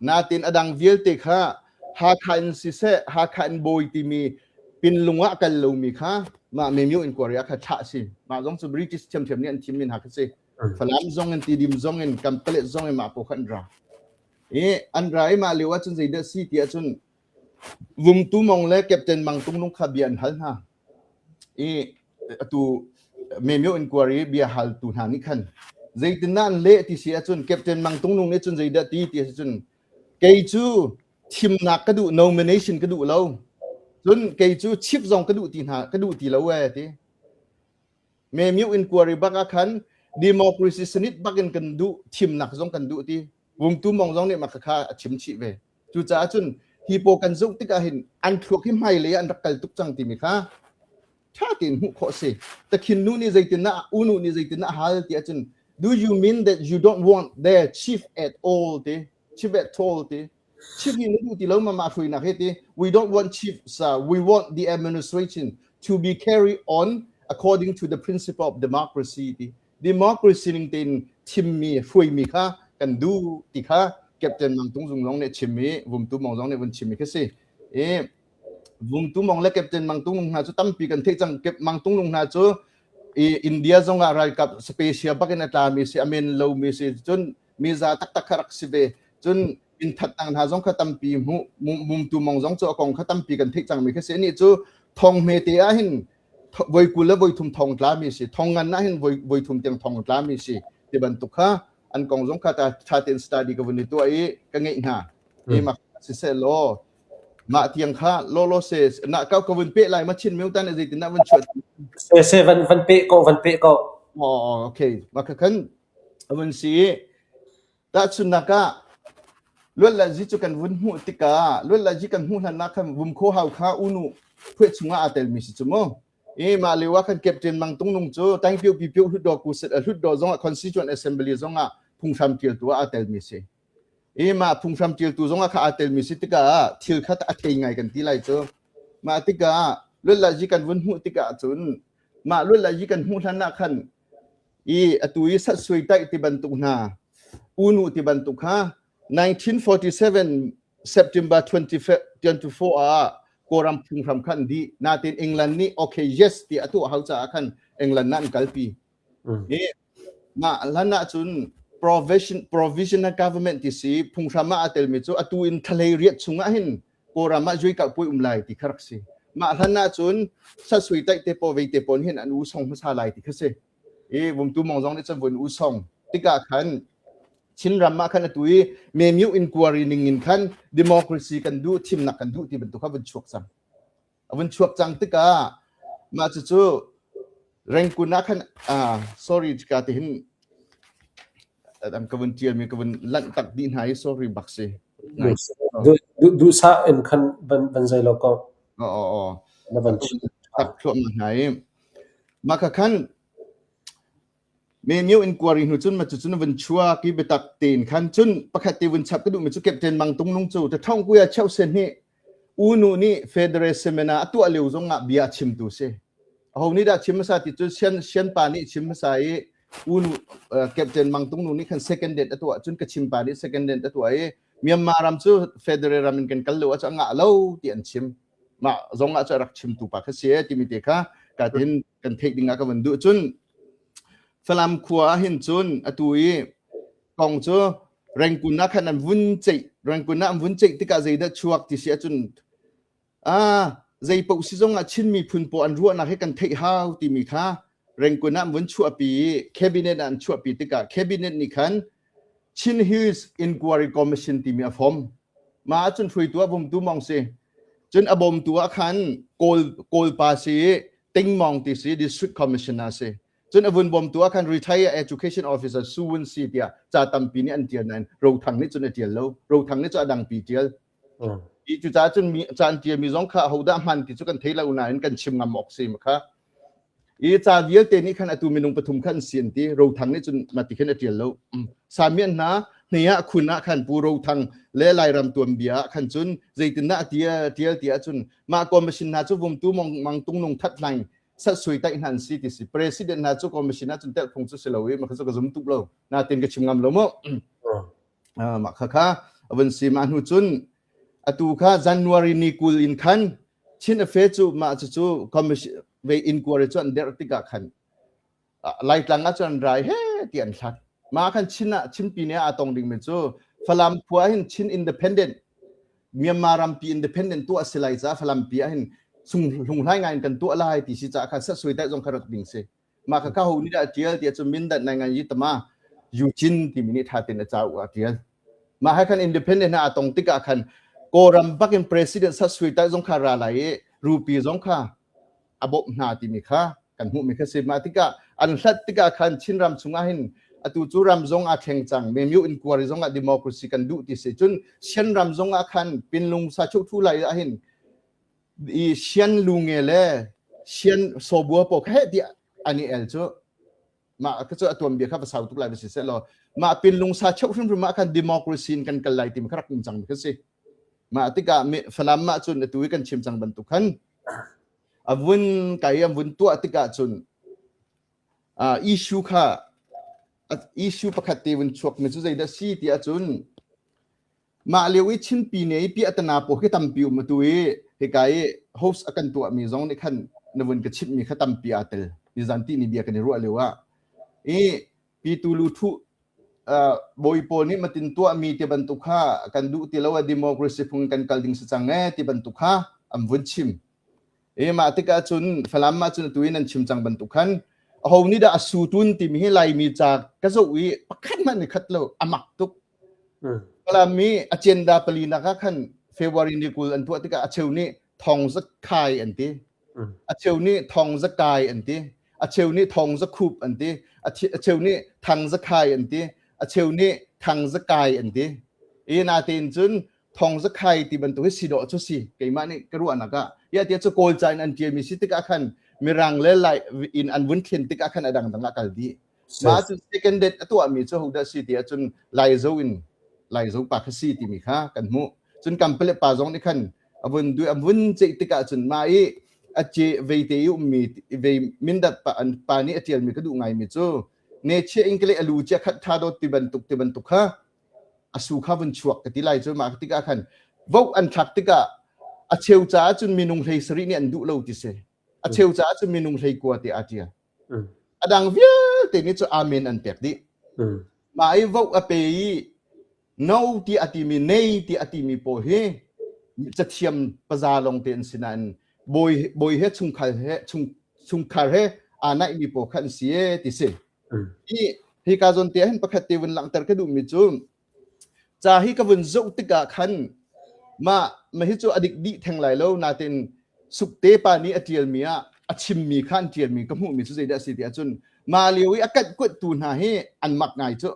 [SPEAKER 3] Natin a dang vialte kha Hakha in siseh, Hakha in bawi timi pinlung ah kal lomi kha mah Memyo inquiry ah kha thlah si. Mah zong cu British thiamthiam nih an thimmi hna kha si. Falam zong in Tidim zong in Kanpalet zong in mah pawl kha an ra. I an ra i mah lio ahcun zeidah si ti ahcun Vumtu Mong le Captain Mang Tung Nung kha bia an hal hna. I atu Memyo inquiry bia haltu hna nih khan zeitindah an leh ti si ahcun Captain Mang Tung Nung nih cun zeidah ti ti ahcun kei cu thimnak ka duh nomination ka duh lo cun kei cu chief zong ka duh ti hna ka duh ti lo ee ti Memyo inquiry bak ah khan democracy sanit bak in kan duh thimnak zong kan duh ti Vumtu Mong zong nih mah kha a chim chih ve cucaah cun hi paw kan zoh tikah hin an thluak hi hmailei ah an rak kal tuk cang timi kha ṭha tein hmuh khawh si. Takhin nu nih zeitindah unu nih zeitindah hal ti ahcun do you mean that you don't want their chief at all ti chief at all ti chief hi na duh ti lo ma mah hruainak hi ti we don't want chief sir we want the administration to be carried on according to the principle of democracy ti democracy ning tein thimmi hruaimi kha kan duh ti kha Captain Mang Tung Zung zong nih chim i Vumtu Mong zong nih vun chim i khi si i Vumtu Mong le Captain Mang Tung Nung hna cu tampi kan theih cang. Mang Tung Nung hna cu i India zong ah ralkap special bak in a tlami si, a men lomi si, cun miza taktak kha rak si ve. Cun inthatnak hna zong kha tampi hmuh Vumtu Mong zong cu a kong kha tampi kan theih cangmi kha si. Anih cu thong hmete ah hin voi 20 le voi thum thong tlami si, thong ngan ah hin voi voi thum tiang thong tlami si ti bantuk kha an kong zong kha ta tha tein study ka vun i tuah i ka ngeih hna. I mak siseh law Mah tiang kha lawlaw se na ka ka vun peh lai ma Chin myo tan zeitin dah vun chuah
[SPEAKER 2] Se se van van peh ko van peh ko.
[SPEAKER 3] Oh okay ma kha khan vun si ta chun nak ah luat la zi cu kan vun hmuh tikah luat la zi kan hmuh hlan nak khan vum kho hau kha unu phuai chungah aa tel mi si cu mu i mah lio ah khan captain Mang Tung Nung cu tang pio pi pio hlutdaw ku set hlutdaw zong ah constituent assembly zong ah phunghram tialtu ah aa tel mi si I mah phunghram ṭialtu zongah kha aa telmi si tikah thil kha a thei ngai kan ti lai cu. Mah tikah luatlazi kan vun hmuh tikah cun mah luatlazi kan hmuh hlan ah khan i atu i satsuai taih ti bantuk hna unu ti bantuk kha 1947 September 24 ah Kawlram phunghram kha an dih. Natin England nih okay yes ti a tuah hau caah khan England ah an kalpi. Hi mah hlan ahcun provision provisional government ti si phunghram ah aa telmi cu atu in thalei riat chungah hin Kawlram ah zui kalpui um lai ti kha rak si. Mah hlan ahcun sasui taih te paw vei te pawl hin an u song hmasa lai ti kha si. I vumtu mong zong nih cun vun u song tikah khan Chinram ah khan atu i Memyu inquiry ning in khan democracy kan duh thimnak kan duh ti bantuk kha vun chuak cang. A vun chuak cang tikah mah cucu Rengkun ah khan ah sorry ka ti hin an ka vun tial mi ka vun lanh tak dih hna i sorry bak si.
[SPEAKER 2] Duhsah in khan van van zei lo ko.
[SPEAKER 3] Oh oh oh.
[SPEAKER 2] Na van chim.
[SPEAKER 3] Tak thluahmah hna i mah kha khan Memyo inquiry hnu cun macu cun vun chuak i biatak tein khan cun pakhat te vun chap ka duhmi cu Captain Mang Tung Nung cu Ṭhawng Kuya Cheusen nih Unu nih Federal Seminar a tuah lio zong ah bia a chimtu si. Aho nih dah chim hmasa ti cu Sian Sian pa nih chim hmasa i Unu Captain Mang Tung Nung nih khan second date a tuah cun Kachin pa nih second date a tuah i Myanmar ram cu Federal ram in kan kal lo ah cu a ngah lo ti an chim. Mah zong ah cu a rak chimtu pa kha si e timi te kha ka tin kan theih ding ah ka vun duh cun Falam khua ah hin cun atu i kong cu Rengkun ah khan an vun ceih Rengkun ah an vun ceih tikah zeidah chuak ti si ahcun ah zei paoh si zong ah Chin miphun pawl an ruahnak hi kan theih hau timi kha Rengkun ah an vun chuahpi i cabinet ah an chuahpi tikah cabinet nih khan Chin Hills Inquiry Commission timi a form. Mah ahcun hruaitu ah Vumtu Mawng si. Cun a bawmtu ah khan Kawl Kawlpa si i Tingmawng ti si District Commissioner si. Cun a vun bawmtu ah khan Retired Education Officer Su Wun Si tiah ca tampi nih an tial nain Rothang nih cun a tial lo. Rothang nih cun a dangpi tial. I cucaah cun mi ca an tialmi zong kha ahodah hman ti cu kan thei lo nain kan chim ngam awk si ma kha. I ca vialte nih khan atu minung pathum khan si an ti. Rothang nih cun mati khin a tial lo. Samian hna hne ah khun ah khan Pu Rothang le Lairam tuanbia ah khan cun zeitindah a tial tial ti ahcun mah commission hna cu vumtu mang tung nung that hlaing sat sui taih hna an si ti si president hna cu commission ah cun telh phung cu si lo i mah kha cu ka zum tuk lo natin ka chim ngam lo mu mah kha kha a vun si mah hnu cun atu kha January ni 20 in khan Chin Affair cu mah cu cu commission ve inquiry cu an derh tikah khan Laitlang ah cun rai he ti an hlat. Mah khan Chin ah Chinpi nih aa tong dingmi cu Falam khua hin Chin Independent Myanmar rampi independent tuah si lai caah Falam pi ah hin sung hlunghlai ngai in kan tuah lai ti si caah khan sat sui dai zong kha rak ding si. Mah kha ka ho nih dah tial ti ahcun Mindat nai ngan yi tama Eugene timi nih tha tein a ca u a tial. Mah he khan independent aa tong tikah khan Kawlram bakin president sat sui tai zong kha ra lai i rupi zong kha a bawmh hna timi kha kan hmuhmi kha si. Mah tikah an hlat tikah khan Chinram chungah hin atu cu ram zong aa thleng cang. Memyo inquiry zong ah democracy kan duh ti si. Cun Sian ram zong ah khan Pinlung sa chu thu lai ah hin i Sian lunge le Sian sobua po kha heh tiah an i el cu mah ka cu a tuanbia kha va sau tuk lai va si seh law mah Pinlung sa cheu hrimhrim ah khan democracy in kan kal lai timi kha rak um cang mi kha si. Mah tikah Falam ah cun atu i kan chim cang bantuk khan a vun kai an vun tuah tikah cun issue kha issue pakhat te vun chuak mi cu zeidah si ti ahcun mah lio i Chinpi ne i piahtana pawl khi tampi um atu i hika i host a kan tuah mi zong nih khan na vun ka chimh mi kha tampi aa tel nizan ti ni bia kan i ruah lio ah i pitu lu thu bawi pawl nih matin tuahmi ti bantuk kha kan duh ti lo a democracy phung kan kal ding si cang e ti bantuk kha an vun chim e mah tikah cun Falam ah cun atu in an chim cang bantuk khan aho nih dah a su tun timi hi Laimi ca ka zoh i pakhat hmanh ni khat lo a mak tuk Falam mi agenda pali nak ah khan February ni 20 an tuah tikah a cheu nih thong za khai an ti a cheu nih thong za kai an ti a cheu nih thong za khup an ti a cheu nih thang za khai an ti a cheu nih thang za kai an ti i natein cun thong za khai ti bantuk hi si dawh cu si keimah nih ka ruahnak ah ya tia cu kawl ca in an ṭialmi si tikah khan mirang le lai in an vun thlen tikah khan a dangdang ah kal dih mah cu second date a tuahmi cu hodah si ti ahcun Laizo in Laizo pa kha si timi kha kan hmuh cun kampale pa zong nih khan a vun duai a vun ceih tikah cun mah i a ce veite i ummi vei mindat pa an pa nih a ṭialmi ka duh ngaimi cu ne chia in kale alu chia khat tha dawt ti bantuk ti bantuk kha a su kha vun chuak ka ti lai cu mah tikah khan vote an thlak tikah. A cheu caah cun minung hlei sarih nih an duh lo ti si. A cheu caah cun minung hlei kua ti aa ṭial. A dang vialte nih cu amen an pek dih. Mah i vote a pe i no ti a timi nei ti a timi pawl hi cathiam paza lawng te an si nain bawi bawi he chungkhar he chung chungkhar he aa naihmi pawl kha an si e ti si. Hi hika zawn te hin pakhat te vun langhter ka duhmi cu Ca hi ka vun zoh tikah khan mah mah hi cu a dik dih theng lai lo nain Sukte pa nih a ṭialmi ah a chimmi kha an ṭialmi ka hmuhmi cu zeidah a si ti ahcun mah lio i a katkuattu hna hi an mak ngai cu.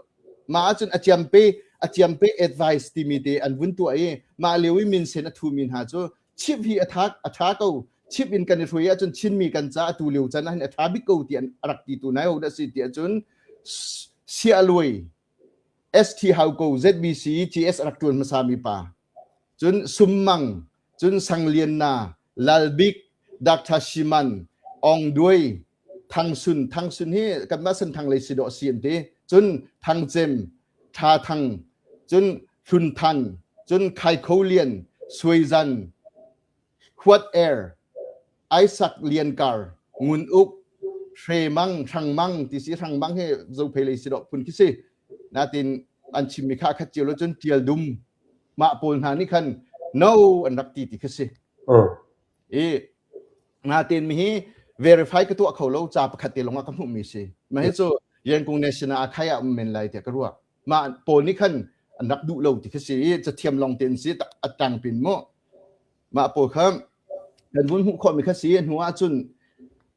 [SPEAKER 3] Mah ahcun a ciampe a ciampe advice timi te an vun tuah i mah lio i minsen a thumi hna cu chip hi a tha a tha ko chip in kan i hruai ahcun Chinmi kan ca atu lio can ahhin a tha bik ko ti an rak ti tu nai ho dah si ti ahcun Sialuai ST Hauko ZBC GS a rak ṭuan hmasami pa. Cun Sum Mang, cun Sang Lian Na, Lal Bik, Dr. Shiman, Aung Duai, Thang Sun, Thang Sun hi kanmah Senthang lei si dawh si an ti. Cun Thang Cem, Tha Thang, cun Hlun Than, cun Khai Kho Lian, Suai Zan, Huat Er, Isaac Lian Kar, Ngun Uk, Hre Mang, Hrang Mang ti si Hrang Mang hi Zophei lei si dawh phun khi si. Natin an chimmi kha khat cio lo cun Tial Dum mah pawl hna nih khan no an rak ti ti khi si. I natin mi hi verify ka tuah kho lo ca pakhat te lawng ah ka hmuhmi si. Mah hi cu Yangon National Archive ah um men lai tiah ka ruah. Mah pawl nih khan an rak duh lo ti khi si i cathiam lawng te an si a tang pin mu. Mah pawl kha kan vun hmuh khawhmi kha si hnu ah cun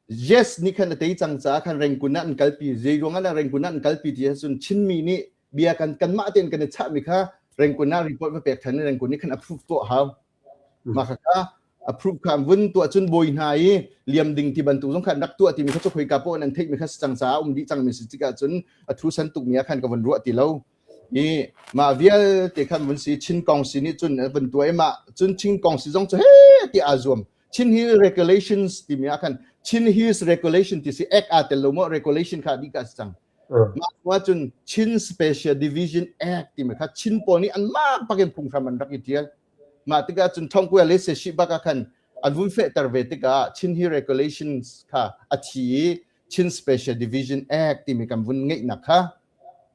[SPEAKER 3] yes nih khan a tei cang caah khan Rengkun ah an kalpi zei ruang ah Rengkun ah an kalpi ti ahcun Chinmi nih bia kan kanmah tein kan i chahmi kha Rengkun ah report va pek than i Rengkun nih khan approve tuah hau mah kha kha approve kha vun tuah cun bawi hna i liam ding ti bantuk zong khan rak tuah timi kha cu khoika poh in an theihmi kha si cang caah um dih cangmi si tikah cun a thu san tukmi ah khan ka vun ruah ti lo I mah vialte khan vun si Chin Kongsi nih cun vun tuah i mah cun Chin Kongsi zong cu he ti aa zuam. Chin Hill Regulations timi ah khan Chin Hills Regulation ti si act aa tel lo maw regulation kha dih ka si cang. Mah hnu ah cun Chin Special Division Act timi kha Chin pawl nih anmah bak in phunghram an rak i ṭial. Mah tikah cun Thongkuya le Seshi bak ah khan an vun fehter ve tikah Chin Hill Regulations kha a thi i Chin Special Division Act timi kan vun ngeihnak kha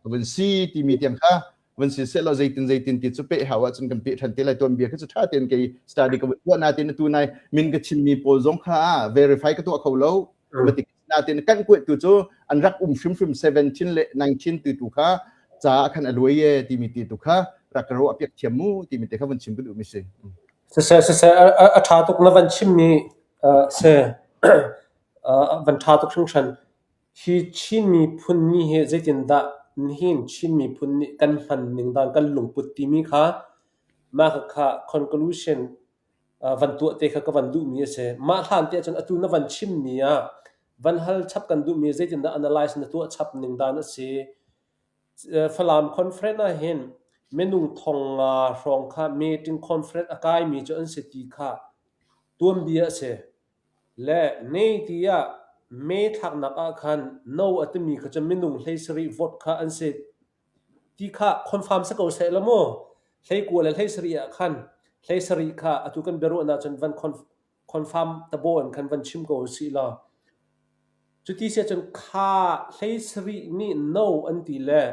[SPEAKER 3] vun si timi tiang kha vun si sehlaw zeitin zeitin ti cu peh hau ahcun kan peh ṭhan te lai tuanbia kha cu ṭha tein kei study ka vun tuah natin atu nai min ka chimmi pawl zong kha verify ka tuah kho lo matik natin kan kuat tu cu an rak um hrimhrim 17 le 19 tu tu kha ca khan a luai ye timi ti tu kha rak ka ruah piak thiam mu timi te kha vun chim ka duh mi si.
[SPEAKER 2] Siseh siseh a ṭha tuk na van chimmi se van ṭha tuk hringhran. Hi Chin miphun ni hi zeitindah nihin Chin miphun nih kan hman ning dan kan lungput timi kha mah khakha conclusion van tuah te kha ka van duhmi a si. Mah hlan te ahcun atu na van chimmi ah van hal chap kan duhmi zeitindah analyze na tuah chap ning dan a si. Falam conference ahhin minung thong nga hrawng kha meeting conference a kaimi cu an si ti kha tuanbia a si. Le nei tiah mee thlaknak ah khan no a timi kha cu minung 17 vote kha an si ti kha confirm si ko seh law mu. 19 le 17 ah khan 17 kha atu kan biaruahnak cun van confirm tabo in khan van chim ko usih law. Cuti si ahcun kha 17 nih no an ti le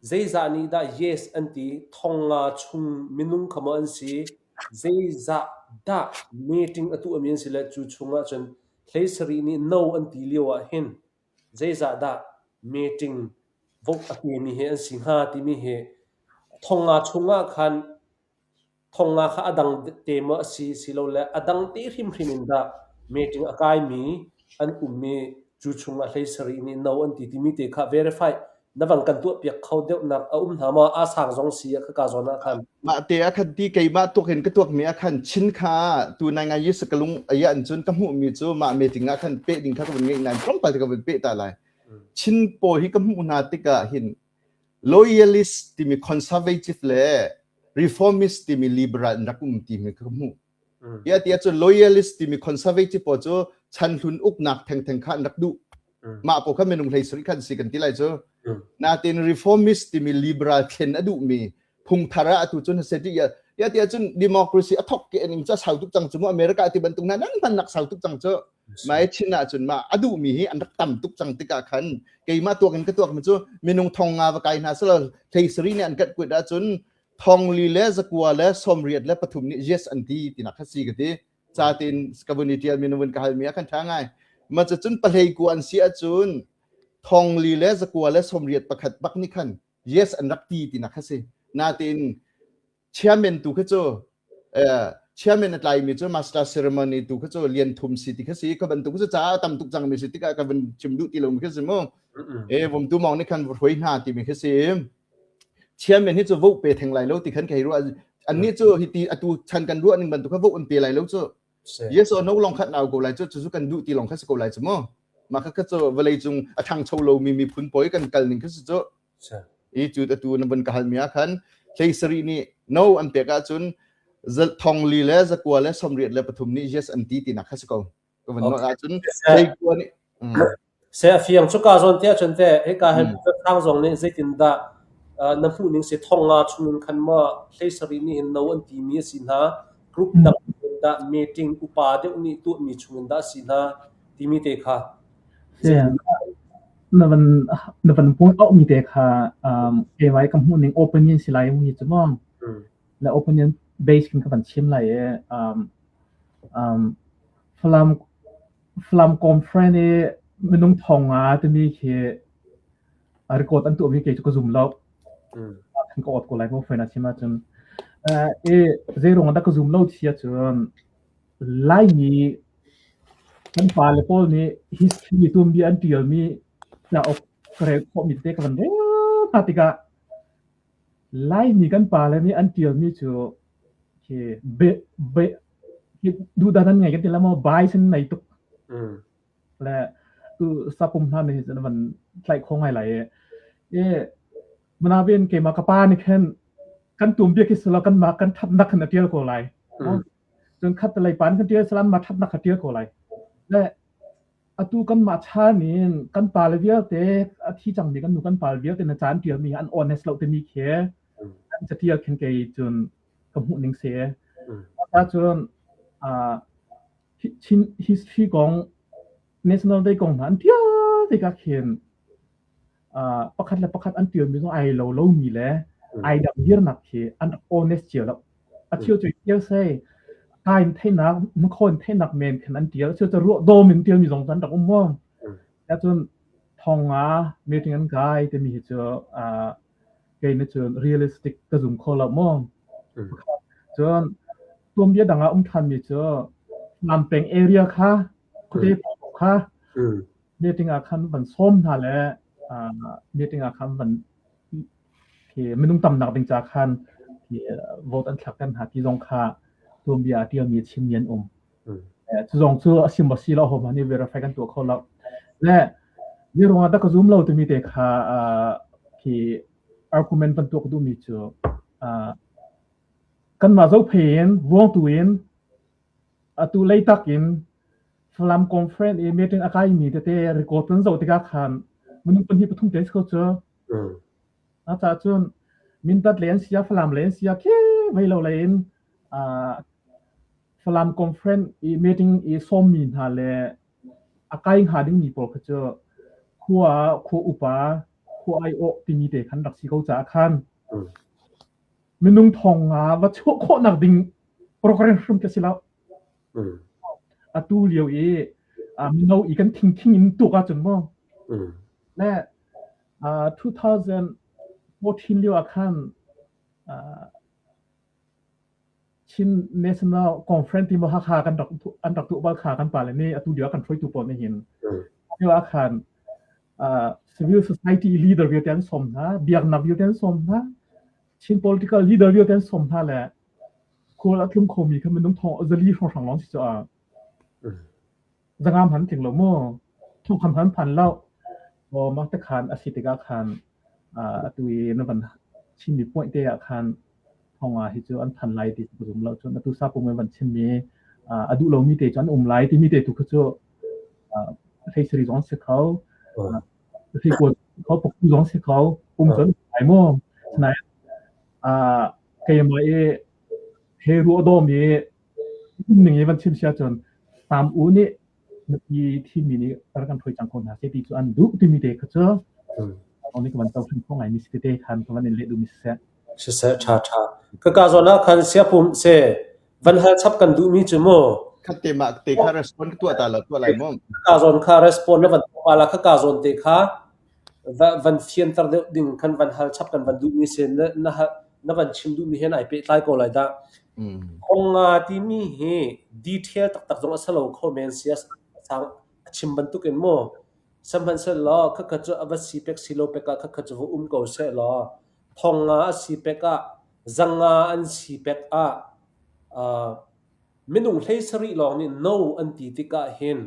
[SPEAKER 2] zeizah nih dah yes an ti thong nga chung minung kha maw an si Zeizah dah meeting a tuahmi an si le cu chungah cun 17 nih no an ti lio ah hin zeizah dah meeting vote a pemi hi an si hnga timi hi thong nga chungah khan thong nga kha a dang te maw a si silole a dang te hrimhrim in dah meeting a kaimi an um i cu chungah 17 nih no an ti timi te kha verify na van kan tuahpiak kho deuhnak a um hna maw? A sang zong si a khaka zawn ah khan.
[SPEAKER 3] Mah te ah khan ti keimah tuak in ka tuakmi ah khan chin kha tu nai ngai yis ka lung aya an cun ka hmuhmi cu mah meeting ah khan peh ding kha ka vun ngeih nain tlawmpal te ka vun peh ta lai. Chin pawl hi ka hmuh hna tikah hin loyalist timi conservative le reformist timi liberal an rak um timi ka hmuh. Ia ti ahcun loyalist timi conservative pawl cu chan hlun uknak thengtheng kha an rak duh. Mah pawl kha minung hlei sarih khan si kan ti lai cu. Natin reformist timi liberal thlen a duhmi phung thar ah atu cun seti. Ya ti ahcun democracy a thok ke ning ca sau tuk cang cu mu America ti bantuk hna nan hman nak sau tuk cang cu. Mai Chin ahcun ma a duhmi hi an rak tam tuk cang tikah khan keimah tuak in ka tuak mi cu minung thong nga va kai hna selaw hlei sari nih an kat kuit ahcun thong li le zakua le sawmriat le pathum nih yes an ti tinak kha si ka ti. Ca tin ka vun i tial mi na vun ka hal mi ah khan tha ngai. Ma cun pahlei ku an si ahcun thong li le zakua le sawmriat pakhat bak nih khan yes an rak ti tinak kha si. Natin chairman tu kha cu chairman a tlaimi cu master ceremony tu kha cu lian thum si ti kha si ka bantuk cu caah tam tuk cangmi si tikah ka van chim duh ti lo mi kha si mu e vom tu mong nih khan hruai hna timi kha si chairman hi cu vote pe theng lai lo ti khan kai ruah annih cu hiti atu chan kan ruah ning bantuk kha vote an pe lai lo cu yes or no long khat nau ko lai cu cu kan duh ti long kha si ko lai cu mu mah kha cu vawlei cung a ṭhangcho lomi miphun pawl kan kal ning kha si cu I cu atu na vun ka halmi ah khan hlei sarih nih no an pek ahcun thong li le zakua le sawmriat le pathum nih yes an ti tinak kha si ko. Ka vun nolh ahcun hlei kua nih
[SPEAKER 2] Se a fiang cu ka zawn te ahcun te hika hin thang zong nih zeitindah na hmuh ning si thong nga chungin khan maw hlei sarih nih hin no an timi a si hna group dang dah meeting upa deuh nih tuahmi chungin dah a si hna timi te kha
[SPEAKER 1] Na van na van point out mi te kha keimah i ka hmuh ning opinion si lai mu hi cu maw? Na opinion base khin ka van chim lai i Falam Falam conference i minung thong nga timi khi record an tuahmi kei cu ka zum lo. Kan ka awt ko lai mu fair na chim ahcun. I zeiruang dah ka zum lo ti ahcun Laimi kan pale pawl nih history tuanbia an ṭialmi cauk ka rel khawhmi tete ka van rel hna tikah Laimi kan pale nih an ṭialmi cu khi be, be, duhdan an ngei kan ti la maw bias an nei tuk. Le tu sapum hna nih cun van tlaih kho ngai lai i. I manaben keimah ka pa nih khan kan tuanbia khi silo kan mah kan ṭhatnak khan a ṭial ko lai. Cun khat lei pan kan ṭial salam ma ṭhatnak kha ṭial ko lai. Le atu kanmah chan in kan pale vialte a thi cangmi kan nu kan pale vialte na caan ṭialmi an honest lo timi khi an catial khin kei cun ka hmuh ning si. Ta cun Chin history kong National Day kong hna an ṭial tikah khin pakhat le pakhat an ṭialmi zong ai lo lomi le ai dang dirnak khi an rak honest cio lo. A cheu cu ṭial sei kai in theihnak makhaw in theihnak men khin an ṭial. A cheu cu ruah dawm in ṭialmi zong an rak um maw. Cun thong nga meeting an kai timi hi cu kei nih cun realistic ka zum kho lo maw. Cun tuanbia dang ah um ṭhanmi cu Lampeng area kha khuate kha meeting ah khan van sawm hna le meeting ah khan van khi minung tamnak ding ca khan vote an thlak kan hna ti zong kha tuanbia a ṭialmi a chimmi an um. Cu zong cu a sim si lo ho nih verify kan tuah kho lo. Le mi ruangah dah ka zum lo timi te kha khi argument van tuah ka duhmi cu kanmah zophei in vuangtu in atu leitak in Falam conference i meeting a kaimi tete record kan zoh tikah khan minung pahnih pathum te si ko cu. A caah cun Mindat lei an sia Falam lei an sia khi vei lo lei in Falam conference i meeting i sawmmi hna le a kai hnga dingmi pawl kha cu khua khua upa khua aiawh timi te khan rak si ko caah khan minung thong nga va chuah khawhnak ding program hrim ka si lo. Atu lio i mino i kan thingthing in tuk ahcun mu le 2014 lio ah khan Chin National Conference ti maw Hakha kan rak an rak tuah bal kha kan pale nih atu lio ah kan hruaitu pawl nih hin lio ah khan civil society leader vialte an sawm hna biaknak vialte an sawm hna Chin political leader vialte an sawm hna le khual a tlung khomi kha minung thong zali hrawnghrang lawng si cu a zangam han tling lo mu thongkham han phan lo o mah te khan a si tikah khan atu i na van chimmi point te ah khan thonga hi cu an phan lai ti ka zum lo cun atu sapung in van chimmi a duh lomi te cu an um lai timi te tu kha cu hlei sari zong si kho hlei kual kho puktu zong si kho um cun ai mu sinain keimah i. He ruah dawm i ning i van chim sia cun tam u nih nupi thimi nih rak kan hruai cang ko hna seh ti cu an duh timi te kha cu nih ka van to hrim kho ngai mi si tete khan ka van in leh duh mi siseh.
[SPEAKER 2] Siseh ṭha ṭha. Ka ka zawn ah khan siapum se van hal chap kan duh mi cu mu.
[SPEAKER 3] Khat te mah te kha respond tuah ta la tuah lai mu.
[SPEAKER 2] Ka zawn kha respond na van tuah la kha ka zawn te kha van fianter deuh ding khan van hal chap kan van duh mi si na na na van chim duh mi he ai pehtlai ko lai dah. Khong nga timi hi detail taktak zong a si lo kho men sia sang a chim bantuk in mu. Sihmanhsehlaw khakha cu a va si pek si lo pek ah khakha cu va um ko seh law thong nga a si pek ah zanga an si pek ah minung hlei sarih lawng nih no an ti tikah hin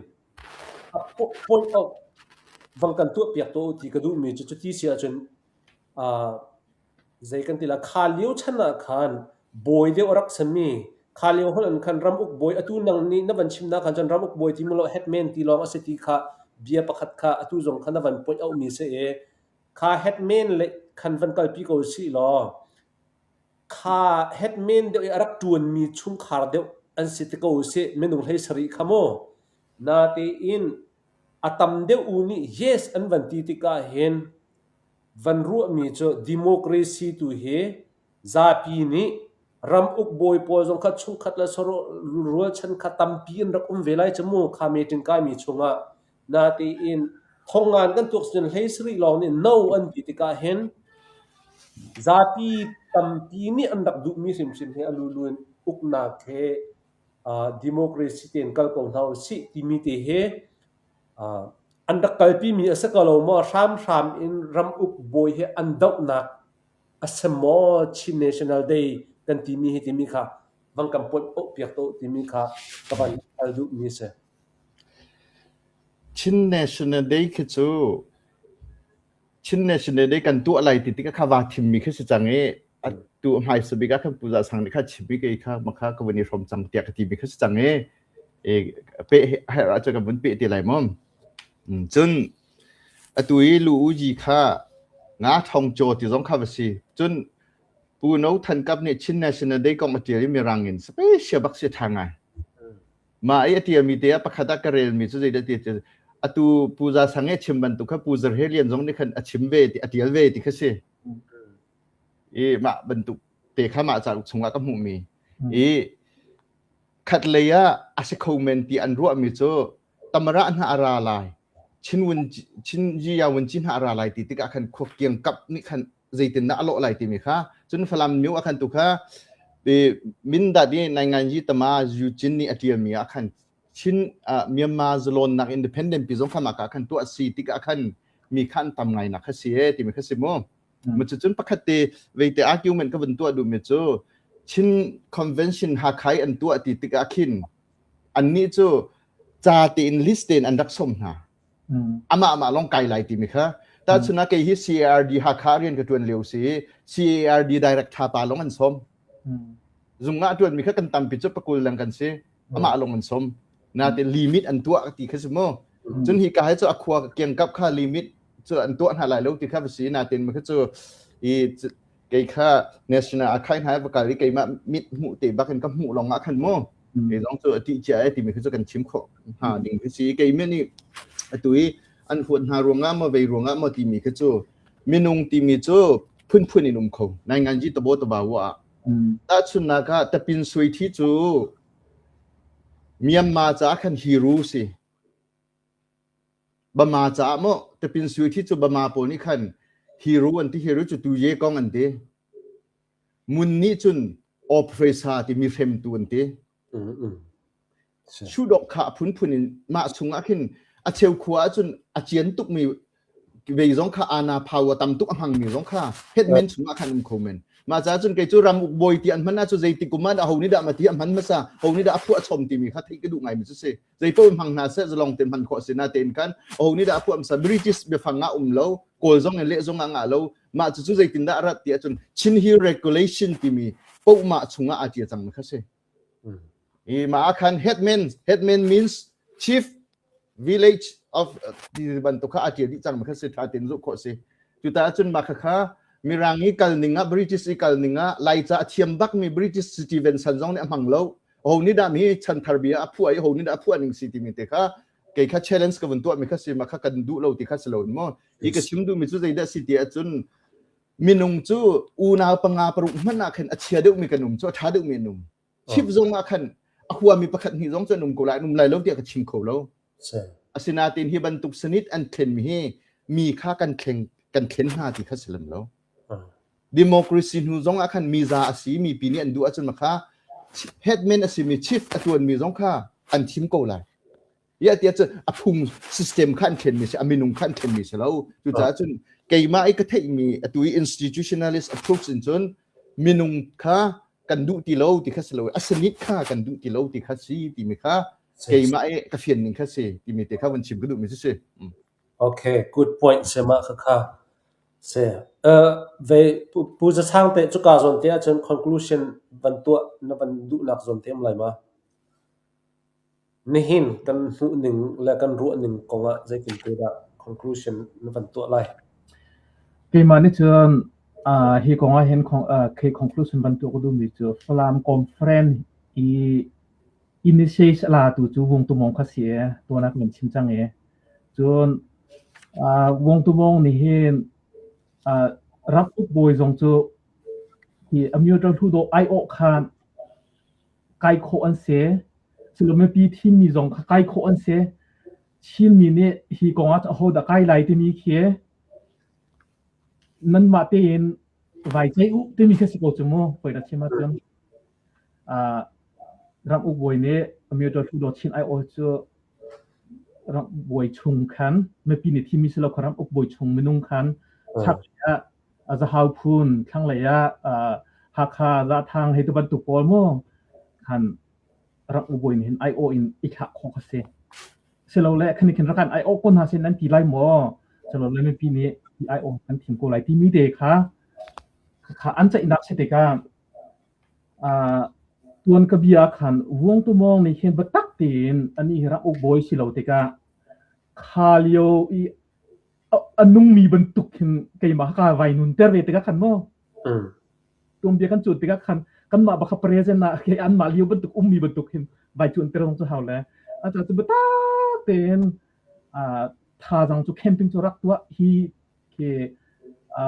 [SPEAKER 2] a point out vang kan tuahpiak tuah u ti ka duhmi cu cuti si ahcun zei kan ti la kha lio chan ah khan bawi deuh a rak simi kha lio hon an khan ramuk bawi atu nang nih na van chimnak khan cun ramuk bawi ti mu lo headman ti lawng a si ti kha bia pakhat kha atu zong kha na van point out mi si i kha headman le khan van kalpi ko si law kha headman deuh i a rak ṭuanmi chungkhar deuh an si te ko sih minung hlei sarih kha mu natein a tam deuh u nih yes an van ti tikah hin van ruahmi cu democracy tu hi zapi nih ram uk bawi pawl zong kha chungkhat le rualchan kha tampi in rak um ve lai cu mu kha meeting kaimi chungah natein thongngan kan tuak cun hlei sarih lawng nih no an ti tikah hin zapi tampi nih an rak duhmi hrimhrim hi a lulu in uknak he democracy tein kal ko hna usih timi te hi an rak kalpimi a si ko lo maw hramhram in ram uk bawi hi an dohnak a si maw Chin National Day kan timi hi timi kha vang kan pawnh piak to timi kha ka van hal duhmi a si.
[SPEAKER 3] Chin National Day khi cu Chin National Day kan tuah lai ti tikah kha vaa thimmi khi si cang i atu hmaisa bik ah khan Pu Za Sang nih kha chimmi kei kha makha ka vun i hrawm cang tiah ka timi kha si cang i peh herh ahcun kan vun peh te lai maw. Cun atu i lu u ji kha nga thong caw ti zong kha va si. Cun Pu No Than Kap nih Chin National Day kong a ṭial i mirang in special bak si ṭha ngai. Mah i a ṭialmi te ah pakhat ah ka relmi cu zeidah ti atu Pu Za Sang i a chim bantuk kha Pu Zar He Lian zong nih khan a chim ve ti a ṭial ve ti kha si. I mah bantuk te kha mah cauk chungah ka hmuhmi. I khatlei ah a si kho men ti an ruahmi cu tamara hna a ra lai Chin Chin Yi Wun Ci hna a ra lai ti tikah khan khua kiang kap nih khan zeitindah a lawh lai timi kha cun Falam myu ah khan tu kha Mindat i Naingan Yi Tama Yu Cin nih a ṭialmi ah khan Chin Myanmar zalawnnak independent pi zong kha mah ka khan tuah si tikah khan mi kha an tam ngai nak kha si e timi kha si mu. Cucun pakhat te veite argument ka vun tuah duhmi cu Chin Convention Hakha i an tuah ti tikah khin annih cu ca tein list tein an rak sawm hna. Amah amah lawng kai lai timi kha. Tahchun ah kei hi CARD Hakha rian ka ṭuan lio si CARD director pa lawng an sawm. Zung ah ṭuanmi kha kan tampi cu pakul lang kan si. Amah lawng an sawm. Natin limit an tuah ti kha si mu. Cun hi ka hi cu a khua kiangkap kha limit cu an tuah hna lai lo ti kha va si natin ma kha cu i kei kha national archive hna va kal i keimah mit hmuh te bak in ka hmuh lawng ah khan mu kei zong cu a ti cia e timi kha cu kan chim khawh hnga ding khi si kei mi nih atu i an huat hna ruangah maw vei ruangah maw timi kha cu minung timi cu phunphun in um kho nai ngan ji tabo taba wa tahchunnak ah tapin sui thi cu Myanmar ca khan hero si Bama caah maw Tapin Sui Thi cu Bama pawl nih khan hero an ti hero cu tu ye kong an ti. Mun nih cun oppressor timi hremtu an ti. Shudok kha a phunphun in mah chungah khin a cheu khua ahcun a cian tukmi vei zong kha ana power tam tuk a hmangmi zong kha headman chungah khan um kho men mah caah cun kei cu ram uk bawi ti an hman ahcun zeitik kum ah dah ho nih dah ma ti a hman hmasa ho nih dah a phuah chom timi kha theih ka duh ngaimi cu si zeipaoh hmang hna seh zalong te hman khawh si na tein khan ho nih dah a phuah hmasa British biafang ah um lo kawl zong in leh zong ah ngah lo mah cu cu zeitindah a rat ti ahcun Chin Hill Regulation timi pohmah chungah aa ṭial cang mi kha si i mah ah khan headman headman means chief village of ti bantuk kha a ṭial dih cang mi kha si ṭha tein zulh khawh si. Cucaah cun mah khakha Mirang i kal ning ah British i kal ning ah Laica a thiam bakmi British Stevenson zong nih a hmang lo. Ho nih dah mi chanthar bia a phuah i ho nih dah a phuah ning si timi te kha kei kha challenge ka vun tuah mi kha si ma kha kan duh lo ti kha si lo maw. Hi ka chim duh mi cu zeidah si ti ahcun minung cu unau panga paruk hmanh ah khan a chia deuhmi kan um cu a ṭha deuhmi an um. Chip zong ah khan a huami pakhat hnih zong cu an um ko lai an um lai lo tiah ka chim kho lo. Asinain hi bantuk sanit an thlenmi hi mi kha kan thleng kan thlen hna ti kha si lem lo. Democracy hnu zong ah khan miza a si mipi nih an duh ahcun kha headman a simi chief a tuanmi zong kha an thim ko lai. Ya tiah cun a phung system kha an thlenmi si a minung kha an thlenmi si lo. Cucaah cun keimah i ka theihmi atu i institutionalist approach in cun minung kha kan duh ti lo ti kha si lo a sanit kha kan duh ti lo ti kha si timi kha keimah i ka fian ning kha si timi te kha vun chim ka duhmi cu si.
[SPEAKER 2] Okay, good point se mah kha kha. Se uh, ve pu za chang te cuka zawn te ahcun conclusion van tuah na van duhnak zawn te um lai ma? Nihin kan hmuh ning le kan ruah ning kong ah zeitin te dah conclusion na van tuah lai?
[SPEAKER 1] Keimah nih cun uh, hi kong ah hin uh, khi conclusion van tuah ka duhmi cu Falam Conference i initiate la tu cu Vung Tu Mawng kha si e tuan ah kan chim cang e. Cun uh, Vung Tu Mawng nih hin uh, ram uk bawi zong cu hi Amyotha Hluttaw aiawh khan kai khawh an si. Silo mipi thimmi zong kha kai khawh an si. Chinmi nih hi kong ah ahodah kai lai timi khi nanmah tein vai ceih u timi khi si ko cu mu hoi na chim ahcun. Uh, ram uk bawi nih Amyotha Hluttaw Chin aiawh cu ram bawi chung khan mipi nih thimmi si lo kha ram uk bawi chung minung khan chak ah Zahau phun thlanglei ah Hakha Zathang hei ti bantuk pawl mu khan ram uk bawi nih hin aiawh in i thlah khawh kha si. Silole khani khin rakan aiawh ko hna sin nan ti lai maw? Silole mipi nih hi aiawh kan thim ko lai timi te kha kha an ceihnak si tikah Tuan ka bia khan Vuang Tu Mawng nih hin biatak tein anih hi ram uk bawi si lo tikah kha lio i a nungmi bantuk hin keimah ka vai nunter ve tikah khan maw tuan bia kan cuan tikah khan kanmah bak kha present ah anmah lio bantuk ummi bantuk hin vai cuanter zong cu hau le a cu biatak tein thazaang cu camping cu rak tuah hi khi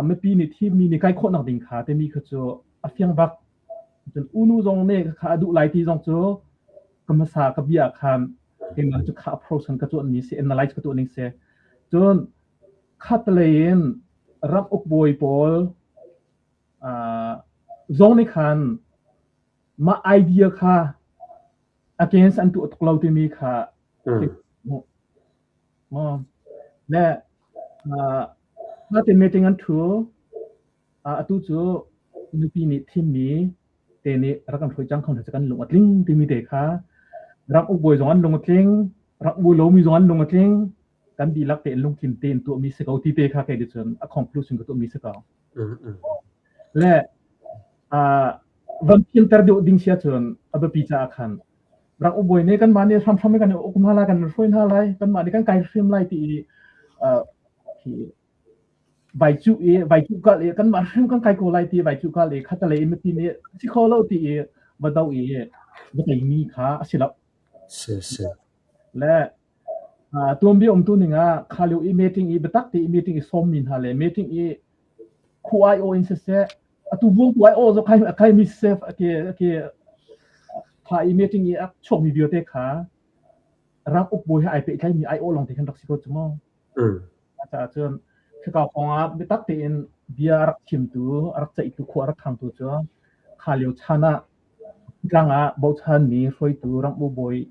[SPEAKER 1] mipi nih thimmi nih kai khawhnak ding kha timi kha cu a fiang bak. Cun unu zong nih kha a duh lai ti zong cu ka hmasa ka bia khan keimah cu kha approach kan ka tuahmi si analyze ka tuah ning si. Cun khatlei in ram uk bawi pawl zong nih khan mah idea kha against an tuah tuk lo timi kha Le natin meeting an ṭhu. Atu cu nupi nih thimmi te nih rak kan hruai cang kho hna seh kan lung a tling timi te kha ram ukbawi zong an lung a tling, ram bawi lomi zong an lung a tling, kan dihlak tein lungthin tein tuahmi si ko ti te kha kei nih cun a conclusion ka tuahmi si ko. Le van thianter deuh ding si ahcun a biapi caah khan rak ubawi nih kanmah nih hramhram in kan uk hna lai kan hruai hna lai kanmah nih kan kai hrim lai ti i hi vai cuh i vai cuh kal i kanmah hrim kan kai ko lai ti vai cuh kal i khatalei in mipi nih si kho lo ti i va do i va teimi kha a si lo.
[SPEAKER 2] Si si.
[SPEAKER 1] Le tuanbia umtu ning ah kha lio i meeting i biatak ti i meeting i sawmmi hna le meeting i khu ai aw in siseh atu vuang tu ai aw zo khai khai mi siseh ke ke kha i meeting i a chuakmi vialte kha ram uk bawi he ai pehtlaimi ai aw lawng te khan rak si ko cu mu. Caah cun khika kong ah biatak tein bia a rak chimtu a rak ceihtu khua a rak khangtu cu kha lio chan ah tlang ah bochanmi hruaitu ramuk bawi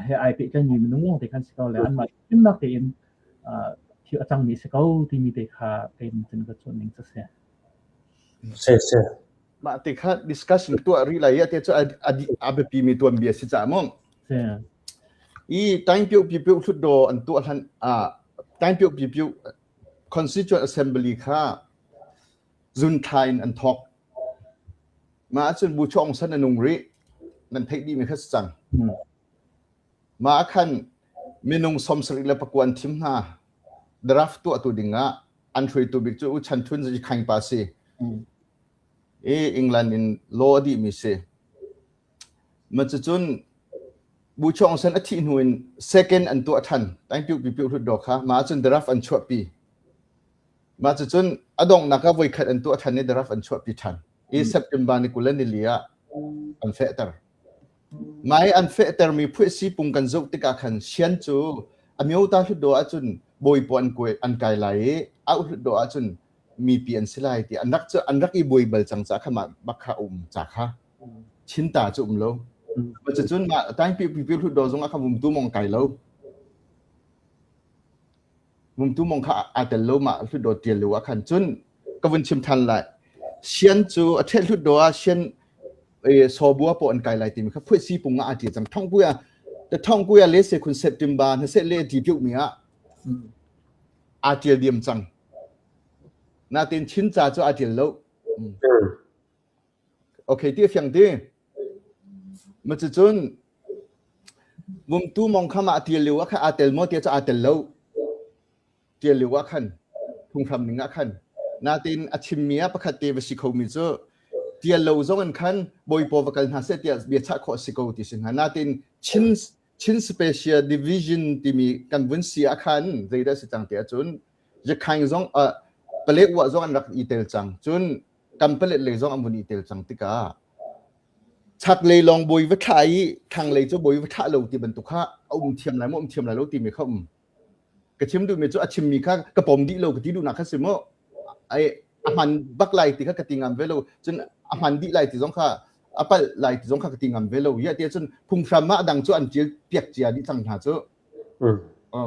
[SPEAKER 1] he ai pehtlaimi minung lawng te khan si ko le anmah chimnak tein thil a cangmi si ko timi te kha kei cun ka cuanh ning cu si.
[SPEAKER 2] Si si.
[SPEAKER 3] Mah te kha discussion tuah rih lai te cu a biapi mi tuanbia si ca mu.
[SPEAKER 1] Si.
[SPEAKER 3] I time piu pi piu hlutdaw an tuah hlan ah time piu pi piu constituent assembly kha zun thla in an thawk. Mah ahcun Bu Chong San a nung rih. Nan theih dih mi kha si cang. Mah ah khan minung 74 an thim hna. Draft tuahtu ding ah. An hruaitu bik cu U Chan Htun Khaing pa si. I England in law a dihmi si. Ma cucun Bu Chong San a thih hnu in second an tuah ṭhan. Tang Piu Pi Piu Hlut Daw kha mah ahcun draft an chuahpi. Mah cucun a donghnak ah voikhat an tuah ṭhan i draft an chuahpi ṭhan. I September ni 20 le nili ah an fehter. Mah i an fehtermi phuahsi pung kan zoh tikah khan sian cu a myota hlutdaw ahcun bawipaw an kuai an kai lai i auh hlutdaw ahcun mipi an si lai ti an rak cu an rak i buai bal cang ca kha mah bak kha um ca kha chinta cu um lo. Cucun mah taingpi pipi hlutdaw zong ah kha vumtu mong kai lo. Vumtu mong kha aa tel lo mah hlutdaw ṭial lio ah khan cun ka vun chim ṭhan lai. Sian cu a ṭhet hlutdaw ah sian sawbua paw an kai lai timi kha phuaisi pung ah aa ṭial cang. Thongpui ah the thongpui ah le se khun September na se le ti piu mi ah aa ṭial diam cang. Natin Chin ca cu aa ṭial lo. Okay ti a fiang ti. Ma cucun Vumtu mong kha mah ṭial lio ah khan aa tel maw tiah cu aa tel lo. Ṭial lio ah khan phunghram ning ah khan. Natin a chimmi ah pakhat te va si khomi cu ṭial lo zong in khan bawipaw va kal hna seh tiah bia chah khawh a si ko ti si hnga. Natin Chin Chin Special Division timi kan vun si ah khan zeidah si cang ti ahcun Yakhaing zong uh, Palek wa zong an rak i tel cang. Cun Kampalet lei zong an vun i tel cang tikah Chaklei lawng bawi va thlah i thlanglei cu bawi va thlah lo ti bantuk kha a um thiam lai maw um thiam lai lo timi kha um. Ka chim duhmi cu a chimmi kha ka pom dih lo ka ti duhnak kha si mu. Ai a hman bak lai ti kha ka ti ngam ve lo. Cun a hman dih lai ti zong kha a palh lai ti zong kha ka ti ngam ve lo. Ia ti cun phunghram ah a dang cu an ṭial piak cia dih cang hna cu.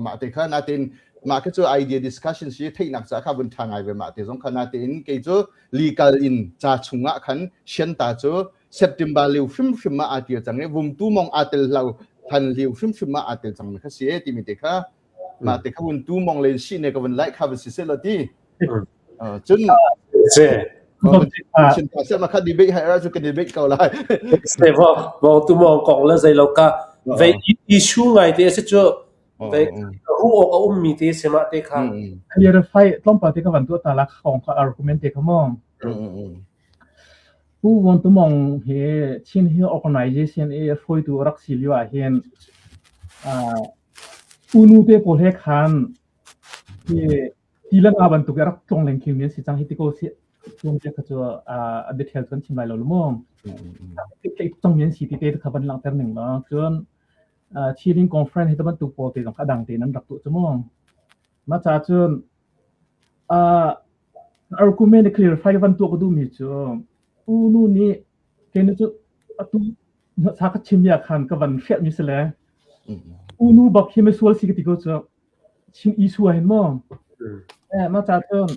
[SPEAKER 3] Mah te kha natin mah kha cu idea discussion si theihnak ca kha vun ṭha ngai ve mah te zong kha natin kei cu legal in ca chungah khan sianta cu September liu hrimhrim ah aa ṭial cang i vumtu mong aa tel hlo than liu hrimhrim ah aa tel cang mi kha si e timi te kha mah te kha vun tu mong len si ne ka vun lai kha va si se lo ti cun chin ta se ma kha debate hai ra cu ka debate ko lai
[SPEAKER 2] se vo vo tu mong kong le zei lo ka ve issue ngai te se chu ve ru ok a um mi te se ma te kha
[SPEAKER 1] clarify tlawmpal te ka van tu ta la kong kha argument te kha mo Pu Von Tu Mong hi Chin Hill Organization i hruaitu rak si lio ah hin unu te pawl he khan hi ti le nga bantuk i rak tlong lengkhing mi an si cang hi ti ko si tlung te kha cu a biathel cu kan chim lai lo mu. Cong mi an si ti te kha van langhter ning law cun Chin Conference hi bantuk pawl te zong kha dang tein an rak tuah cu mu. Mah ca cun argument clarify van tuah ka duhmi cu u nu nih kei cu atu sa ka chim ya khan ka van hriah mi si le u nu bak hi misual si ka ti ko cu Chin issue ah hin maw eh mah ca cun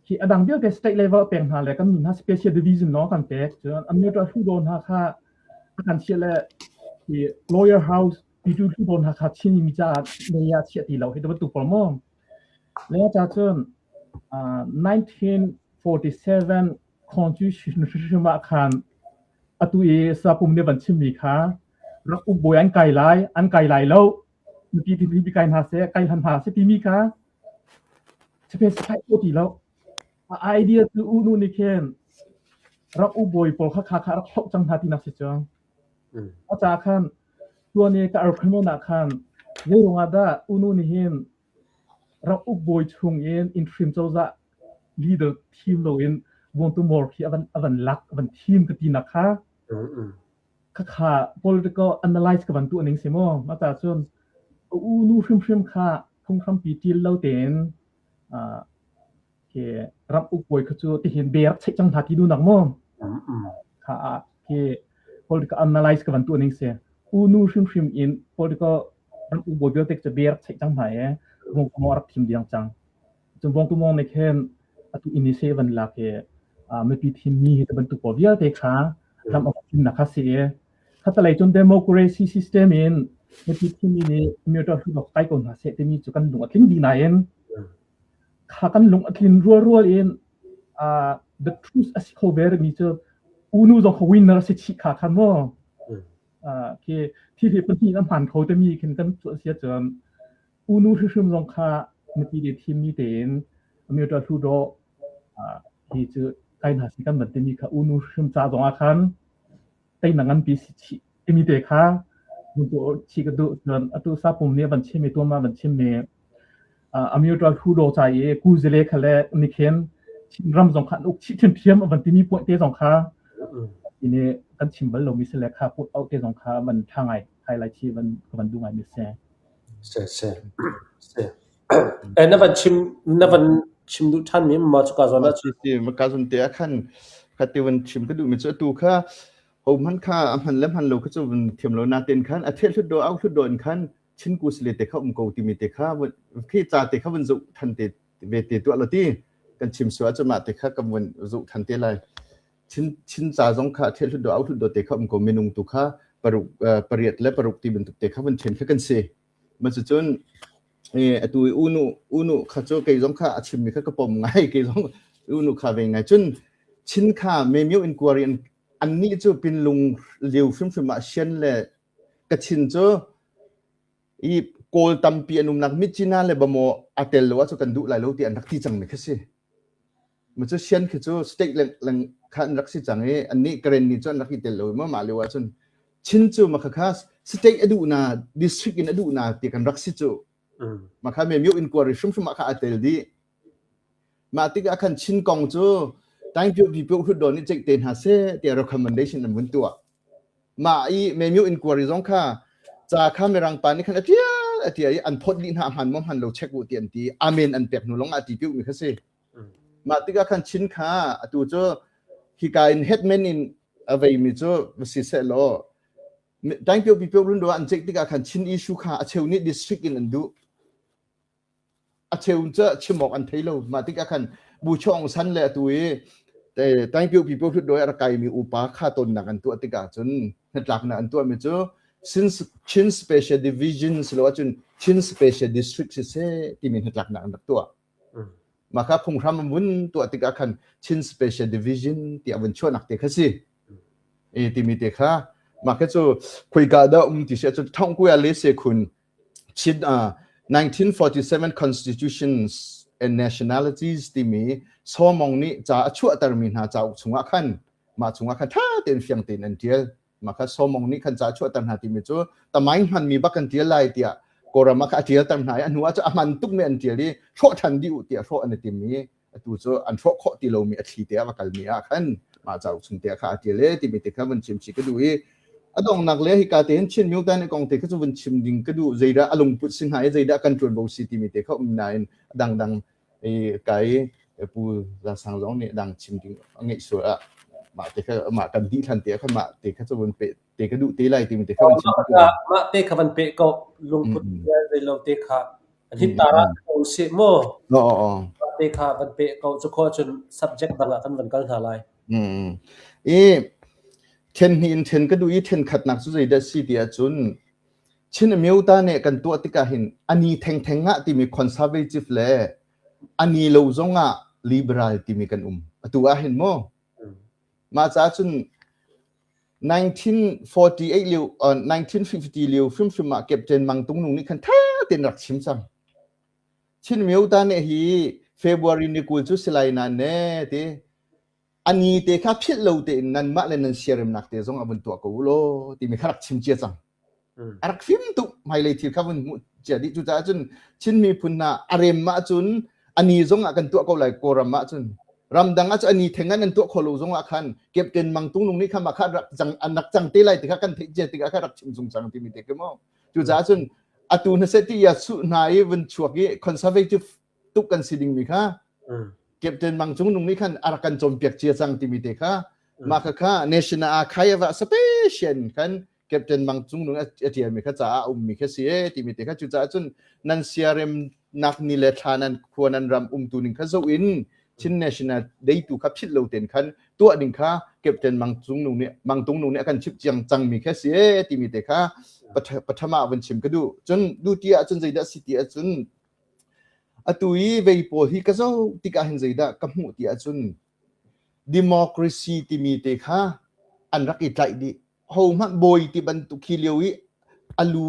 [SPEAKER 1] hi adang vialte state level pek hna le kan hna special division no kan pek cun amyota hludo hna kha kan chiah le hi lawyer house pitu hludo hna kha Chin mi caah nei ah chiah ti lo hi bantuk pawl maw le ca cun 1947 constitution hrim ah khan atu i sapum nih van chimmi kha rak uk bawi an kai lai an kai lai lo mipi ti kai hna seh kai hlan hna seh timi kha specify ko ti lo a idea cu u nu nih khin rak u bawi pawl kha kha kha rak hloh cang hna tinak si cang a ca khan tuan i ka argument ah khan zei ruangah dah u nu nih hin rak uk bawi chung in interim cozah leader thim loin Voldemort khi a van a van lak a van thim ka tinak kha Khakha political analyze ka van tuah ning si mu. Mah ca cun a u nu hrimhrim kha phunghrampi ṭil lo tein uh, khi ram uk bawi kha cu tihin be rak cheih cang hna ti duhnak mu. Kha ah khi political analyze ka van tuah ning si. U nu hrimhrim in political ram uk bawi vialte cu be rak cheih cang hna i vung rak thim diang cang. Cun Vawngtumawng nih khin atu inn i seh van lak i mipi thimmi hi bantuk pawl vialte kha ram a thimnak kha si i khatalei cun democracy system in mipi thimmi nih computer hruak kai ko hna seh timi cu kan lung a tling dih nain kha kan lung a tlin rualrual in the truth a si kho ve rihmi cu unu zong kha winner a si chih kha khan mu khi thil hi pahnih a hman kho timi khin kan tuah si ahcun unu hrimhrim zong kha. Mipi nih thimmi tein Amyota Hluttaw hi cu kai hna si kan van timi kha unu hrim ca zong ah khan teinak nganpi si chih timi te kha chi ka duh. Cun atu sapum nih van chim i tuan van chim mi Amyota Hluttaw ca i kuzale kha le nikhin ram zong kha an uk chih ṭhiamṭhiam van timi point te zong kha ini kan chim bal lomi si le kha put out te zong kha van ṭha ngai highlight chi van van duh ngai mi si.
[SPEAKER 2] Se se se. Eh na van chim na van chim duh ṭhan mi ma cuka zawn ah
[SPEAKER 3] Si si maka zon te ah khan kha ti van chim ka duh mi cu atu kha ho hman kha a hman le hman lo kha cu van thiam lo na ten khan a the hlut do au hlut do in khan chin ku sile te kha um ko timi te kha khi ca te kha van zoh than te ve te tuah lo ti kan chim su ah cu mah te kha kan van zoh than te lai. Chin Chin ca zong kha the hlut do au hlut do te kha um ko minung tu kha paruk pariat le paruk ti bantuk te kha van then kha kan si. Ma cucun atu i unu unu kha cu kei zong kha a chimmi kha ka pom ngai kei zong unu kha ve ngai cun Chin kha Memyo inquiry an annih cu pinlung liu hrimhrim ah Shan le Kachin cu i Kawl tampi an umnak Myitkyina le Bamaw a tel lo ahcun kan duh lai lo ti an rak ti cangmi kha si. Ma cu Shan khi cu state leng leng kha an rak si cang i annih Karen nih cu an rak i tel lo i mah lio ahcun Chin cu ma kha state a duh na district in a duh na ti kan rak si cu. Ma kha me myo inquiry hrimhrim ah kha a tel dih. Mah tikah khan Chin kong cu Taingpyo Pipyo Hlutdaw nih ceih te hna seh tiah recommendation an vun tuah. Mah i Memyo inquiry zong kha ca kha Mirang pa nih khan a ṭial a ṭial i an phawt dih hna hman maw hman lo check u ti an ti. Amen an pek hnu lawng ah ti piu mi kha si. Mah tikah khan Chin kha atu cu hika in headman in a veimi cu va si seh law Taingpyo Pipyo Hlutdaw an ceih tikah khan Chin issue kha a cheu nih district in an duh. A cheu cu chim awk an thei lo. Mah tikah khan Bu Chong San le atu i Taingpyo Pipo Hlutdaw a rak kaimi upa kha tonnak an tuah tikah cun hnatlaknak an tuahmi cu Chin Special Division silo ahcun Chin Special District siseh timi hnatlaknak an rak tuah. Mah kha phunghram an vun tuah tikah khan Chin Special Division tiah vun chuahnak te kha si. E timi te kha mah kha cu khoika dah um ti si ahcun Thongkuya le Sekhun Chin 1947 Constitutions and Nationalities timi Sawmong nih ca a chuahtermi hna cauk chungah khan mah chungah khan ṭha tein fiang tein an ṭial. Mah kha Sawmong nih khan ca a chuahter hna timi cu tamaing hmanmi bak kan ṭial lai tiah Kawlram ah kha a ṭialter hna i a hnu ah cun a hman tukmi an ṭial i hrawh ṭhan dih u tiah hrawh an i tim i atu cu an hrawh khawh ti lomi a thli te ah va kalmi ah khan mah cauk chung te ah kha a ṭial e timi te kha vun chim chih ka duh i a donghnak le hika te hin Chin Myo Tan kong te kha cu vun chim ding ka duh zeidah a lungput si hnga i zeidah kan ṭuanvo si timi te kha um nain a dangdang i kai pu Za Sang zong nih dang chim ding a ngeih sual ah mah te kha mah kan dih hlan te kha mah te kha cu vun pe te ka duh te lai timi te kha vun chim
[SPEAKER 2] mah te kha van pe ko lungput zei lo te kha Hitar ah ko sih mu. Te kha van peh ko cu khawh cun subject dang ah kan van kal hna lai.
[SPEAKER 3] I then hnih in then ka duh i then khatnak cu zeidah si ti ahcun Chin Amyota nih kan tuah tikah hin ani thengtheng ah timi conservative le ani lo zong ah liberal timi kan um. Atu ah hin mu. Mah caah cun 1948 lio 1950 lio hrimhrim ah Captain Mang Tung Nung nih khan tha tein rak chim cang. Chin Myota nih hi February ni 20 cu silai nan ne ti ani te kha philh lo tein nanmah le nan siaremnak te zong a vun tuah ko u law timi kha rak chim cia cang. A rak fim tuk hmailei thil kha vun hmuh cia dih cucaah cun Chin miphun hna a rem ah cun ani zong ah kan tuah ko lai Kawlram ah cun ramdang ah cun ani theng an tuah kho lo zong ah khan Captain Mang Tung Nung nih kha mah kha rak cang an rak cang te lai ti kha kan theih cia tikah kha rak chim chung cang timi te khi mu cucaah cun atu na se ti ya su hna i vun chuak i conservative tuk kan si ding mi kha Captain Mang Cung Nung nih khan a rak kan cawnpiak cia cang timi te kha mah kha kha National Archive ah special khan Captain Mang Cung Nung a ṭialmi kha caah a ummi kha si e timi te kha cucaah cun nan siaremnak ni le thla nan khua nan ram umtu ning kha zoh in Chin National Day tu kha philh lo ten khan tuah ding kha Captain Mang Cung Nung nih Mang Tung Nung nih a kan chimh ciang cangmi kha si e timi te kha pathama vun chim ka duh cun duty ah cun zeidah si ti ahcun atu i vei pawl hi ka zoh tikah hin zeidah ka hmuh ti ahcun democracy timi te kha an rak i tlaih dih hohmanh bawi ti bantuk khi lio i a lu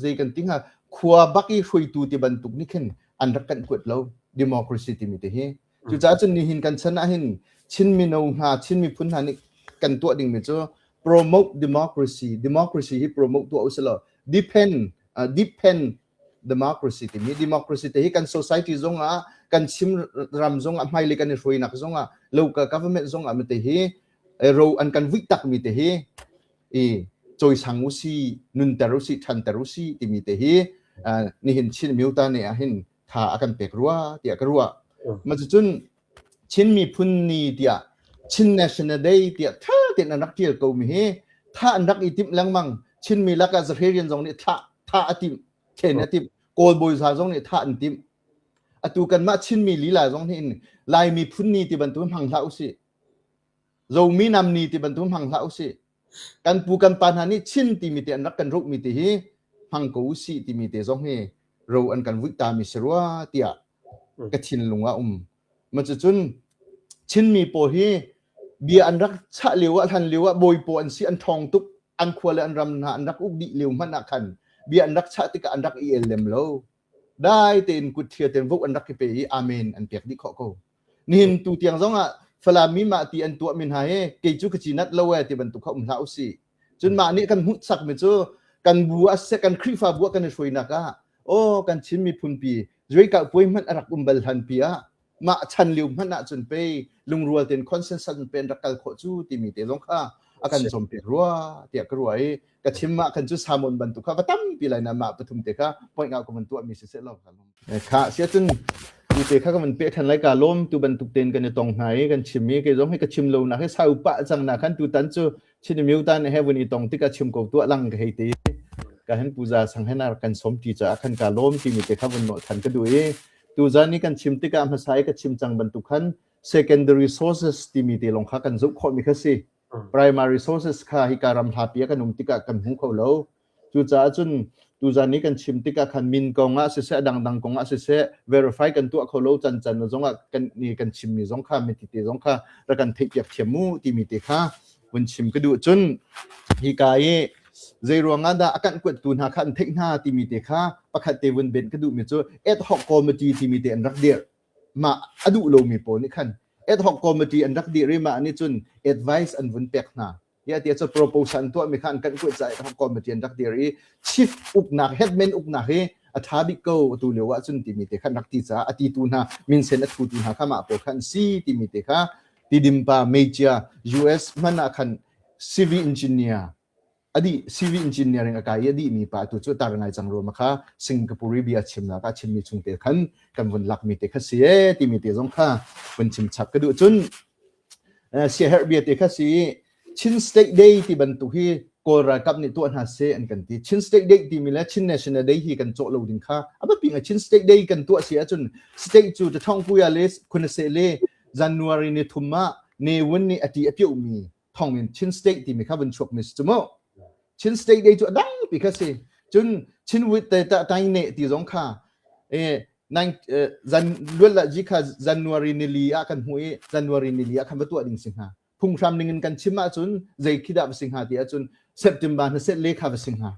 [SPEAKER 3] zei kan ti hnga khua bak i hruaitu ti bantuk nih khin An rak kanh kuat lo democracy timi te hi. Cucaah cun nihin kan chan ah hin Chin mino hna, Chin miphun hna nih kan tuah dingmi cu promote democracy, democracy hi promote tuah usih law depend depend democracy timi democracy te hi kan society zong ah kan chim ram zong ah hmailei kan i hruainak zong ah local government zong ah mate hi ro an kan vuih tak mi te hi i cawisang usi nunter usi ṭhanter usi timi te hi nihin Chin Myota ne ah hin tha a kan pek rua tiah ka ruah. Ma cun Chin miphun ni tiah Chin National Day tiah tha tein an rak tial ko mi hi tha an rak i timh lengmang. Chin mi lakah Zahrian zong nih tha tha a timh, thlen a timh, Kawl bawiza zong nih tha an timh. Atu kanmah Chin mi lila zong nih in Lai miphun ni ti bantuk hmang hlah usih. Zomi nam ni ti bantuk hmang hlah usih. Kan pu kan pa hna nih Chin timi te an rak kan ruhmi te hi hmang ko usih timi te zong hi ro an kan vuih ta mi si rua tiah ka thinlung ah um. Ma cucun Chinmi pawl hi bia an rak chah lio ah hlan lio ah bawi pawl an si an ṭhawng tuk an khua le an ram hna an rak uk dih lio hmanh ah khan bia an rak chah tikah an rak i el lem lo. Dai tein kut thlia tein vok an rak i pe i amen an pek dih khawh ko. Nihin tu tiang zong ah Falam mi mah ti an tuah mi hna hi kei cu ka cinat lo ee ti bantuk kha um hlah usih. Cun mah nih kan hmuhsak mi cu kan bu ah siseh kan Khrihfabu ah kan i hruainak ah aw kan Chin miphun pi zuikah puai hmanh a rak um bal hlan pi ah mah chan lio hmanh ah cun pei lungrual tein consensus in pen rak kal khawh cu timi te zong kha a kan cawmpiak rua tiah ka ruah i ka chim ah khan cu samon bantuk kha va tampi lai na mah pathum te kha point ah ka van tuah mi si seh law Kha siacun tu te kha ka van peh ṭhan lai ka lawm tu bantuk tein kan i tong hna i kan chim i kei zong hi ka chim lo nak hi sau pah cang na khan tutan cu Chin Myo tan he vun i tong tikah chim ko tuah lang ka hei ti ka hen puza sang hen ar kan som ti caah khan ka lawm timi te kha vun nawh than ka duh i tuzan i kan chim tikah hmasa i ka chim cang bantuk khan secondary sources timi te lawng kha kan zoh khawh mi kha si primary sources kha hika ram hlapi ah kan um tikah kan hmu kho lo Cucaah cun tuzan i kan chim tikah khan min kong ah siseh a dangdang kong ah siseh verify kan tuah kho lo cancan zong ah kan ni kan chimmi zong kha miti te zong kha rak kan theihpiak thiam mu timi te kha vun chim ka duh cun hika i zei ruangah dah a kanh kuattu hna kha an theih hna timi te kha pakhat te vun ben ka duhmi cu ad hoc committee timi te an rak dirh mah a duh lomi pawl nih khan ad hoc committee an rak dirh i mah nih cun advice an vun pek hna Tiah tiah cu proposal an tuahmi kha an kan kuat caah committee an rak dir i chief uknak headman uknak hi a ṭha bik ko atu lio ah cun timi te khan rak ti caah a titu hna minsen a thutu hna kha mah pawl kha an si timi te kha Tidim pa Meicia US hman ah khan civil engineer adi civil engineering a kai i a dihmi pa tu cu tar ngai cang ruam kha Singapore i bia chimnak ah chimmi chung te khan kan vun lakmi te kha si e timi te zong kha vun chim chap ka duh cun Siaherh bia te kha si Chin State Day ti bantuk hi Kawl ralkap nih tuah hna seh an kan ti. Chin State Day timi le Chin National Day hi kan cawh lo ding kha a biapi ngai. Chin State Day kan tuah si ahcun state cu Tathawngpuia le Khunase le January ni thum ah Ne Win nih a ti a piohmi thong in Chin State timi kha vun chuak mi si cu mu. Chin State Day cu a dang pi kha si. Cun Chin Wit te ta tai ne ti zong kha eh zan luat la ji kha January nili ah kan hmu i January nili ah khan va tuah ding si hnga. Phunghram ning in kan chim ahcun zei khi dah va si hnga ti ahcun September na set le kha va si hnga.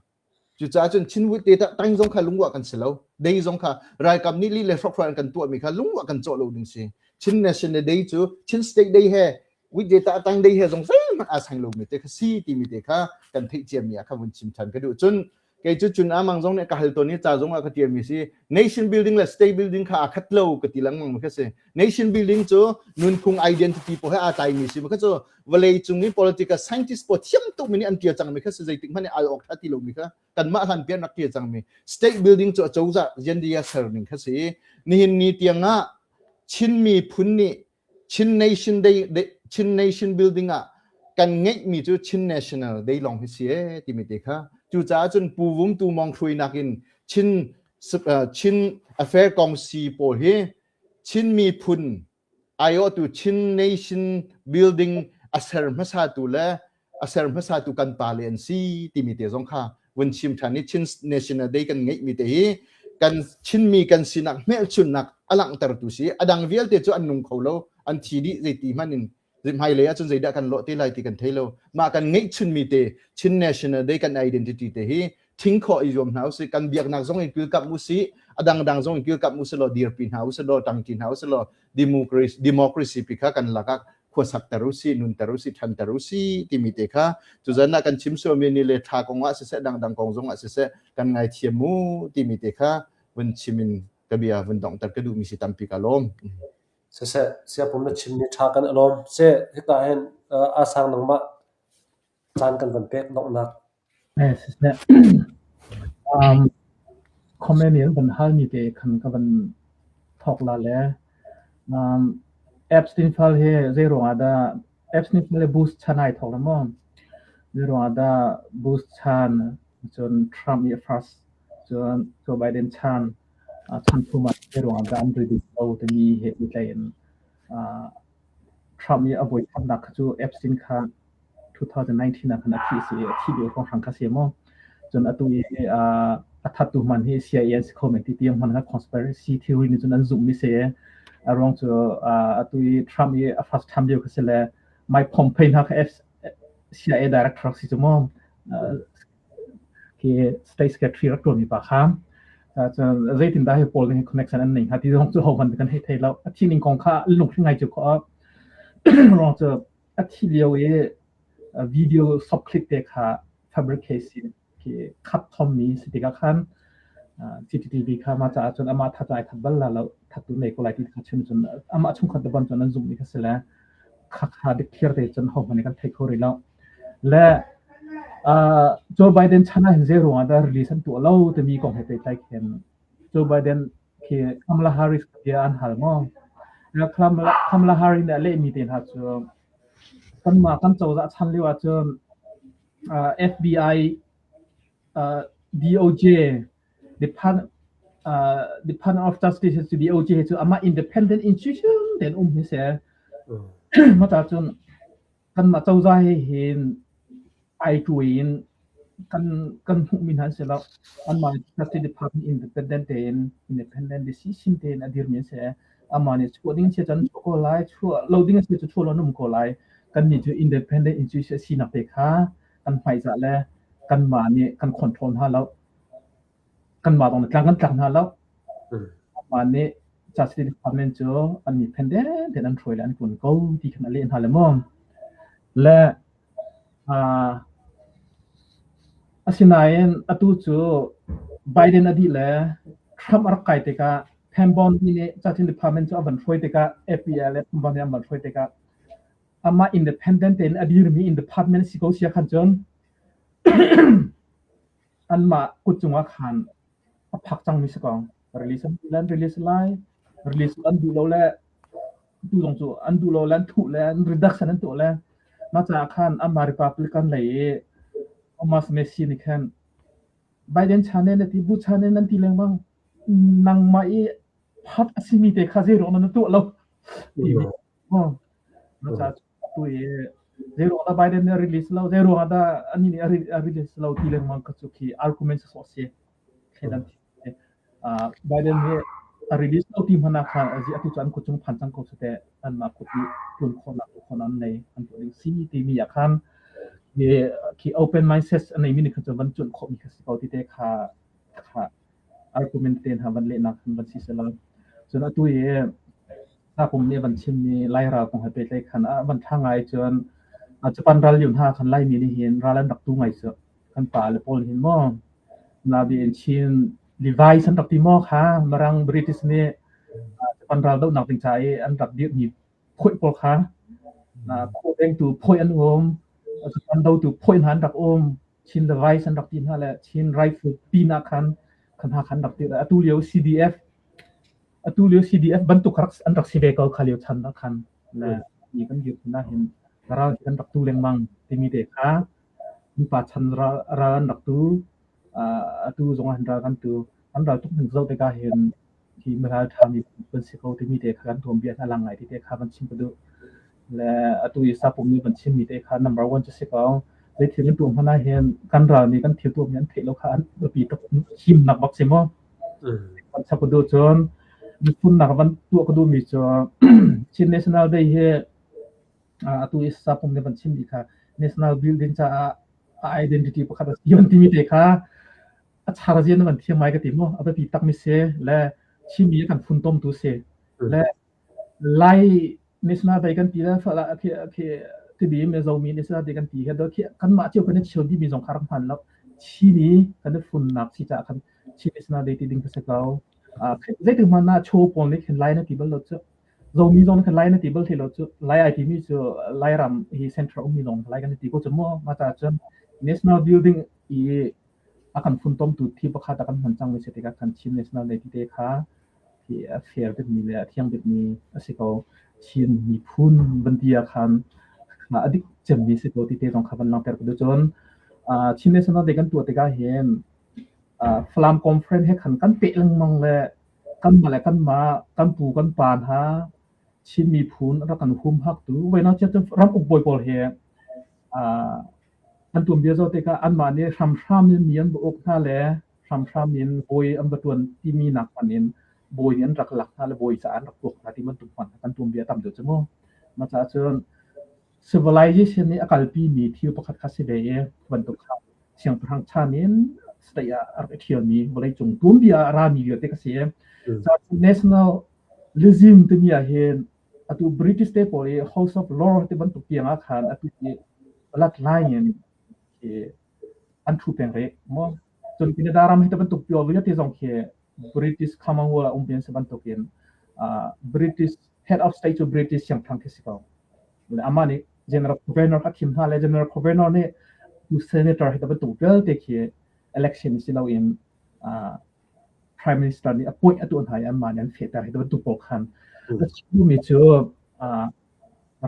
[SPEAKER 3] Cucaah cun Chinwood te tang zong kha lungwa kan si lo. Day zong kha ralkap nih li le hrokhrawl an kan tuahmi kha lungwa kan cawh lo ding si. Chin National Day cu Chin State Day he with data tang day he zong zeihmanh aa sang lomi te kha si timi te kha kan theih ciami ah kha vun chim than ka duh. Cun kei cu cun amang zong nih ka hal tawn i ca zong ah ka tialmi si nation building le state building kha aa khat lo ka ti lengmang mi kha si. Nation building cu nunphung identity pawl he aa tlaimi si. Kha cu vawlei cung i political scientist pawl thiam tuk mi nih an tial cangmi kha si zeitik hmanh nih al awk tha ti lomi kha kanmah hlan pian rak tial cangmi state building cu acozah riandia ser ning kha si. Nihin ni tiang ah Chin miphun nih Chin Nation Day Chin Nation building ah kan ngeihmi cu Chin National Day lawng hi si ee timi te kha cucaah cun Pu Vum Tu Mawng hruainak in Chin Chin Affair Kongsi pawl hi Chin miphun aiawhtu Chin Nation building a ser hmasatu le a ser hmasatu kan pale an si timi te zong kha vun chim ṭhan i Chin National Day kan ngeihmi te hi kan Chinmi kan sinak hmelchunnak a langhtertu si a dang vialte cu an nung kho lo an thi dih zeiti hmanh in hmailei ahcun zeidah kan lawh te lai ti kan thei lo mah kan ngeihchunmi te Chin National Day kan identity te hi Thing khawh i zuam hna usih. Kan biaknak zong in kilkamh usih. A dangdang zong in kilkamh usih law dirpi hna usih law ṭangṭi hna usih law democracy democracy pi kha kan lakah khuasak ter usih, nunter usih, ṭhanter usih timi te kha tuzan ah kan chim sualmi ni le ṭha kong ah siseh dangdang kong zong ah siseh kan ngaithiam mu timi te kha vun chim in ka bia vun donghter ka duhmi si tampi ka lawm.
[SPEAKER 2] Siseh, siapum na chimmi ṭha kan i lawm. Seh, hika hin aa sang nangmah caan kan van pek donghnak.
[SPEAKER 1] Siseh, comment in van halmi te khan ka van thawk la le Epstein file hi zei ruangah dah Epstein file hi Bush chan ai thawk la maw? Zei ruangah dah Bush chan cun Trump i first cun Joe Biden chan chan thum ah zei ruangah dah an release lo timi he pehtlai in Trump i a voi khatnak kha cu Epstein kha 2019 ah khan a thih si i a thih lio hrawnghrang kha si maw? Cun atu i a thattu hman hi CIA an si kho men ti tiang hman kha conspiracy theory nih cun an zumhmi si. A ruang cu atu i Trump i a first term lio kha si le Mike Pompeo hna kha CIA director si cu maw? Khi state secretary rak ṭuanmi pa kha. Cun zeitindah hi pawl nih connection an nei hnga ti zong cu hohmanh kan hei thei lo. A thi ning kong kha lungthli ngai cu kho. Ruang cu a thi lio i video soft clip te kha fabricate si khi khat thommi si tikah khan CCTV kha mah caah cun amah that ai that bal la lo thattu nei ko lai ti kha chim cun amah chungkhat te bon cun an zumh mi kha si le kha kha dik thlir te cun ho hmanh kan thei kho rih lo le Joe Biden chan ah hin zei ruangah dah release an tuah lo timi kong he pehtlai khin Joe Biden khi Kamala Harris bia an hal maw? Kamala Harris nih a lehmi te hna cu kanmah kan cozah chan lio ahcun FBI, DOJ, Department, Department of Justice cu DOJ cu amah independent institution tein um hi si. Mah ca cun kanmah cozah he hin ai ṭuai in kan kan hmuhmi hna an si lo. Anmah nih Justice Department independent tein independent decision tein a dirmi an si. Amah nih chuah ding si cun chuah ko lai, chuah lo ding a si cu chuah lo an um ko lai. Kannih cu independent institution sinak te kha kan hmaizah le kanmah nih kan control hna lo. Kanmah zong nih tlang kan tlak hna lo. Amah nih Justice Department cu an miphun tein an hruai le an ṭuan ko ti khan a leh hna le maw. Le asinain atu cu Biden a dih le Trump a rak kai tikah Pam Bondi nih Justice Department cu a van hruai tikah FBI le Pam Bondi an van hruai tikah amah independent tein a dirmi in department si ko sia khan cun anmah kut cungah khan a phak cangmi si ko. Release an duh le an release lai, release an duh lo le tu zong cu an duh lo le an thuh le an reduction an tuah le mah caah khan amah Republican lei i Thomas Messi nih khan Biden chan in a ti Bush chan in an ti lengmang nangmah i part a simi te kha zeiruang na tuah lo timi mah caah tu i zeiruang dah Biden nih a release lo zeiruang ah dah anih nih a release lo ti lengmang kha cu khi argument sawsawh si thleidan Biden hi a release lo ti hmanh ah khan atu cu an kut cung phan cang ko seh teh anmah kut i tlun khawhnak khawhnak an nei an tuah ding si timi ah khan khi open mindset a neimi nih khan cun van cuanh khawhmi kha si ko ti te kha kha argument te hna van lehnak khan van si selaw cun atu i Tlapum nih van chimmi Lai ral kong he pehtlaih khan a van ṭha ngai cun Japan ral lio hna khan Laimi nih hin ral an rak tu ngai cu kan pa le pawl hin maw nabi in Chin Levi's an rak ti maw kha Mirang British nih Japan ral dohnak ding ca i an rak dirhmi phoih pawl kha khawdengtu phoih an um Japan dotu phoih hna an rak um Chin Levi's an rak ti hna le Chin Rifle pin ah khan khan hna khan rak ti atu lio CDF atu lio CDF bantuk an rak si ve ko kha lio chan ah khan le ni kan dir hna hin ral kan rak tu lengmang timi te kha mipa chan ral an rak tu atu zong ah ral kan tu an ral tuk ning zoh tikah hin hi miral ṭhami kan si ko timi te kha kan tuanbia hna lang ngai ti te kha van chim ka duh le atu i sapum nih van chimmi te kha number one cu si ko zei thil an tuah hmanh ah hin kan ral nih kan thil tuahmi an theih lo kha an biapi tuk himnak bak si maw Van chap ka duh cun miphunnak van tuah ka duhmi cu Chin National Day hi atu i sapum nih van chimmi kha national building caah a identity pakhat a si an timi te kha. A char zia na van thiam ngai ka ti mu. A biapi takmi si le Chinmi a kan funtomtu si. Le Lai National Day kan ti le Tidim Mizomi National Day kan ti he kanmah cio kan i cheu dihmi zong kha rak hman lo. Chin i kan i funnak si caah khan Chin National Day ti ding ka si ko. Zeitik hmanh ah chaw pawl nih khin Lai na ti bal lo cu. Zomi zong nih khan Lai na ti bal thai lo cu. Lai ai timi cu Lairam hi central ummi lawng Lai kan i ti ko cu mu. Mah caah cun national building i a kan funtomtu thi pakhat a kan hman cangmi si tikah khan Chin National Day ti te kha hi a fair bikmi le a thiang bikmi a si ko. Chin miphun van ti ah khan a dik cemmi si ko ti te zong kha van langhter ka duh. Cun Chin National Day kan tuah tikah hin Falam Conference he khan kan peh lengmang le kanmah le kanmah kan pu kan pa hna Chin miphun rak kan humhaktu voinak cia cu ram uk bawi pawl hi an tuanbia zoh tikah anmah nih hramhram in mi an va uk hna le hramhram in bawi an va ṭuan timi nak hmanh in bawi nih an rak lak hna le bawi caah an rak tuak hna ti bantuk hmanh kan tuanbia a tam deuh cu mu. Mah caah cun civilization nih a kalpimi thil pakhat kha si ve i bantuk kha siangpahrang chan in state ah a rak i ṭhialmi vawleicung tuanbia ah a rami vialte ka si i nationalism timi ah hin atu British te pawl i House of Lords ti bantuk tiang ah khan atu i bloodline in an ṭhu peng rih maw. Cun Canada ram hi ti bantuk pure vialte zong khi British Commonwealth ah um ve an si bantukin British head of state cu British siangpahrang khi si ko. Amah nih General Governor kha thim hna le General Governor nih tu senator hi ti bantuk vialte khi election si loin Prime Minister nih appoint a tuah hna i anmah nih an fehter hi ti bantuk pawl khan a chimmi cu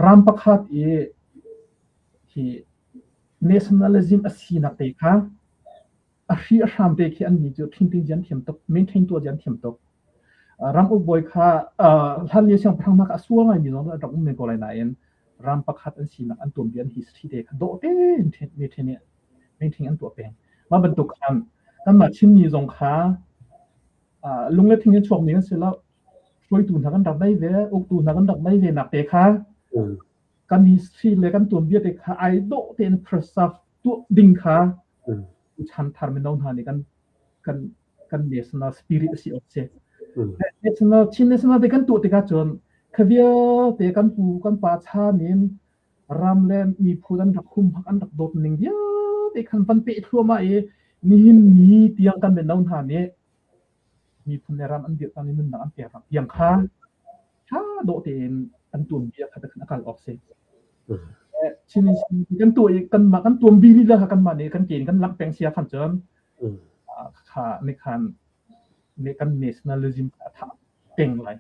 [SPEAKER 1] ram pakhat i hi nationalism a sinak te kha a hri a hram te khi annih cu thinting an thiam tuk, maintain tuah an thiam tuk. Ram uk bawi kha hlan lio siangpahrang hna kha a sual ngaimi zong rak um men ko lai nain ram pakhat an sinak an tuanbia an history te kha dawh tein maintain maintain an tuah peng. Mah bantuk khan kanmah Chinmi zong kha lung le thing in chuakmi kan si lo. Hruaitu hna kan rak nei ve, uktu hna kan rak nei ve nak te kha kan history le kan tuanbia te kha ai dawh tein preserve tuah ding kha chan thar mino hna nih kan kan kan national spirit a si awk si. National Chin national te kan tuah tikah cun kha vialte kan pu kan pa chan in ram le miphun an rak humhak an rak dawt ning vialte khan van peh thluahmah i nihin ni tiang kan mino hna nih miphun le ram an dirh i nunnak an pek tiang kha ṭha dawh tein an tuanbia kha khan a kal awk si. Chin kan tuah i kanmah kan tuanbi lila kha kanmah nih kan ke in kan langh peng sia khan cun kha nih khan nih kan nationalism kha a thah peng lai.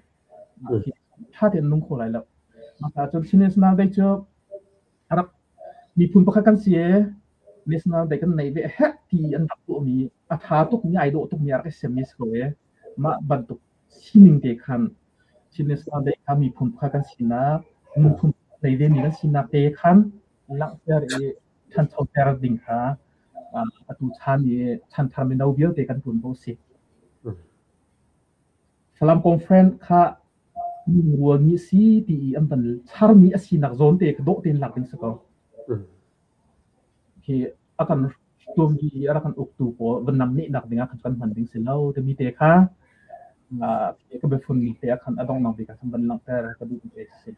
[SPEAKER 1] Ṭha tein nung kho lai lo. Mah cun Chin National Day cu rak miphun pakhat kan si i national day kan neih ve a herh ti an rak tuahmi a ṭha tukmi ai dawh tukmi a rak i semmi si ko i mah bantuk sining te khan Chin National Day kha miphun pakhat kan sinak miphun nei vemi kan sinak te khan langhter i ṭhanchoter ding kha atu chan i chanthar mino vialte kan ṭuanvo si. Falam Conference kha lungrualmi si ti i an van charmi a sinak zawn te kha dawh tein lak ding si ko. Khi a kan tuammi i a rak kan uktu pawl van namnehnak ding ah khan kan hman ding si lo timi te kha ka biafun te ah khan a donghnak bik ah khan van langhter ka duh te si.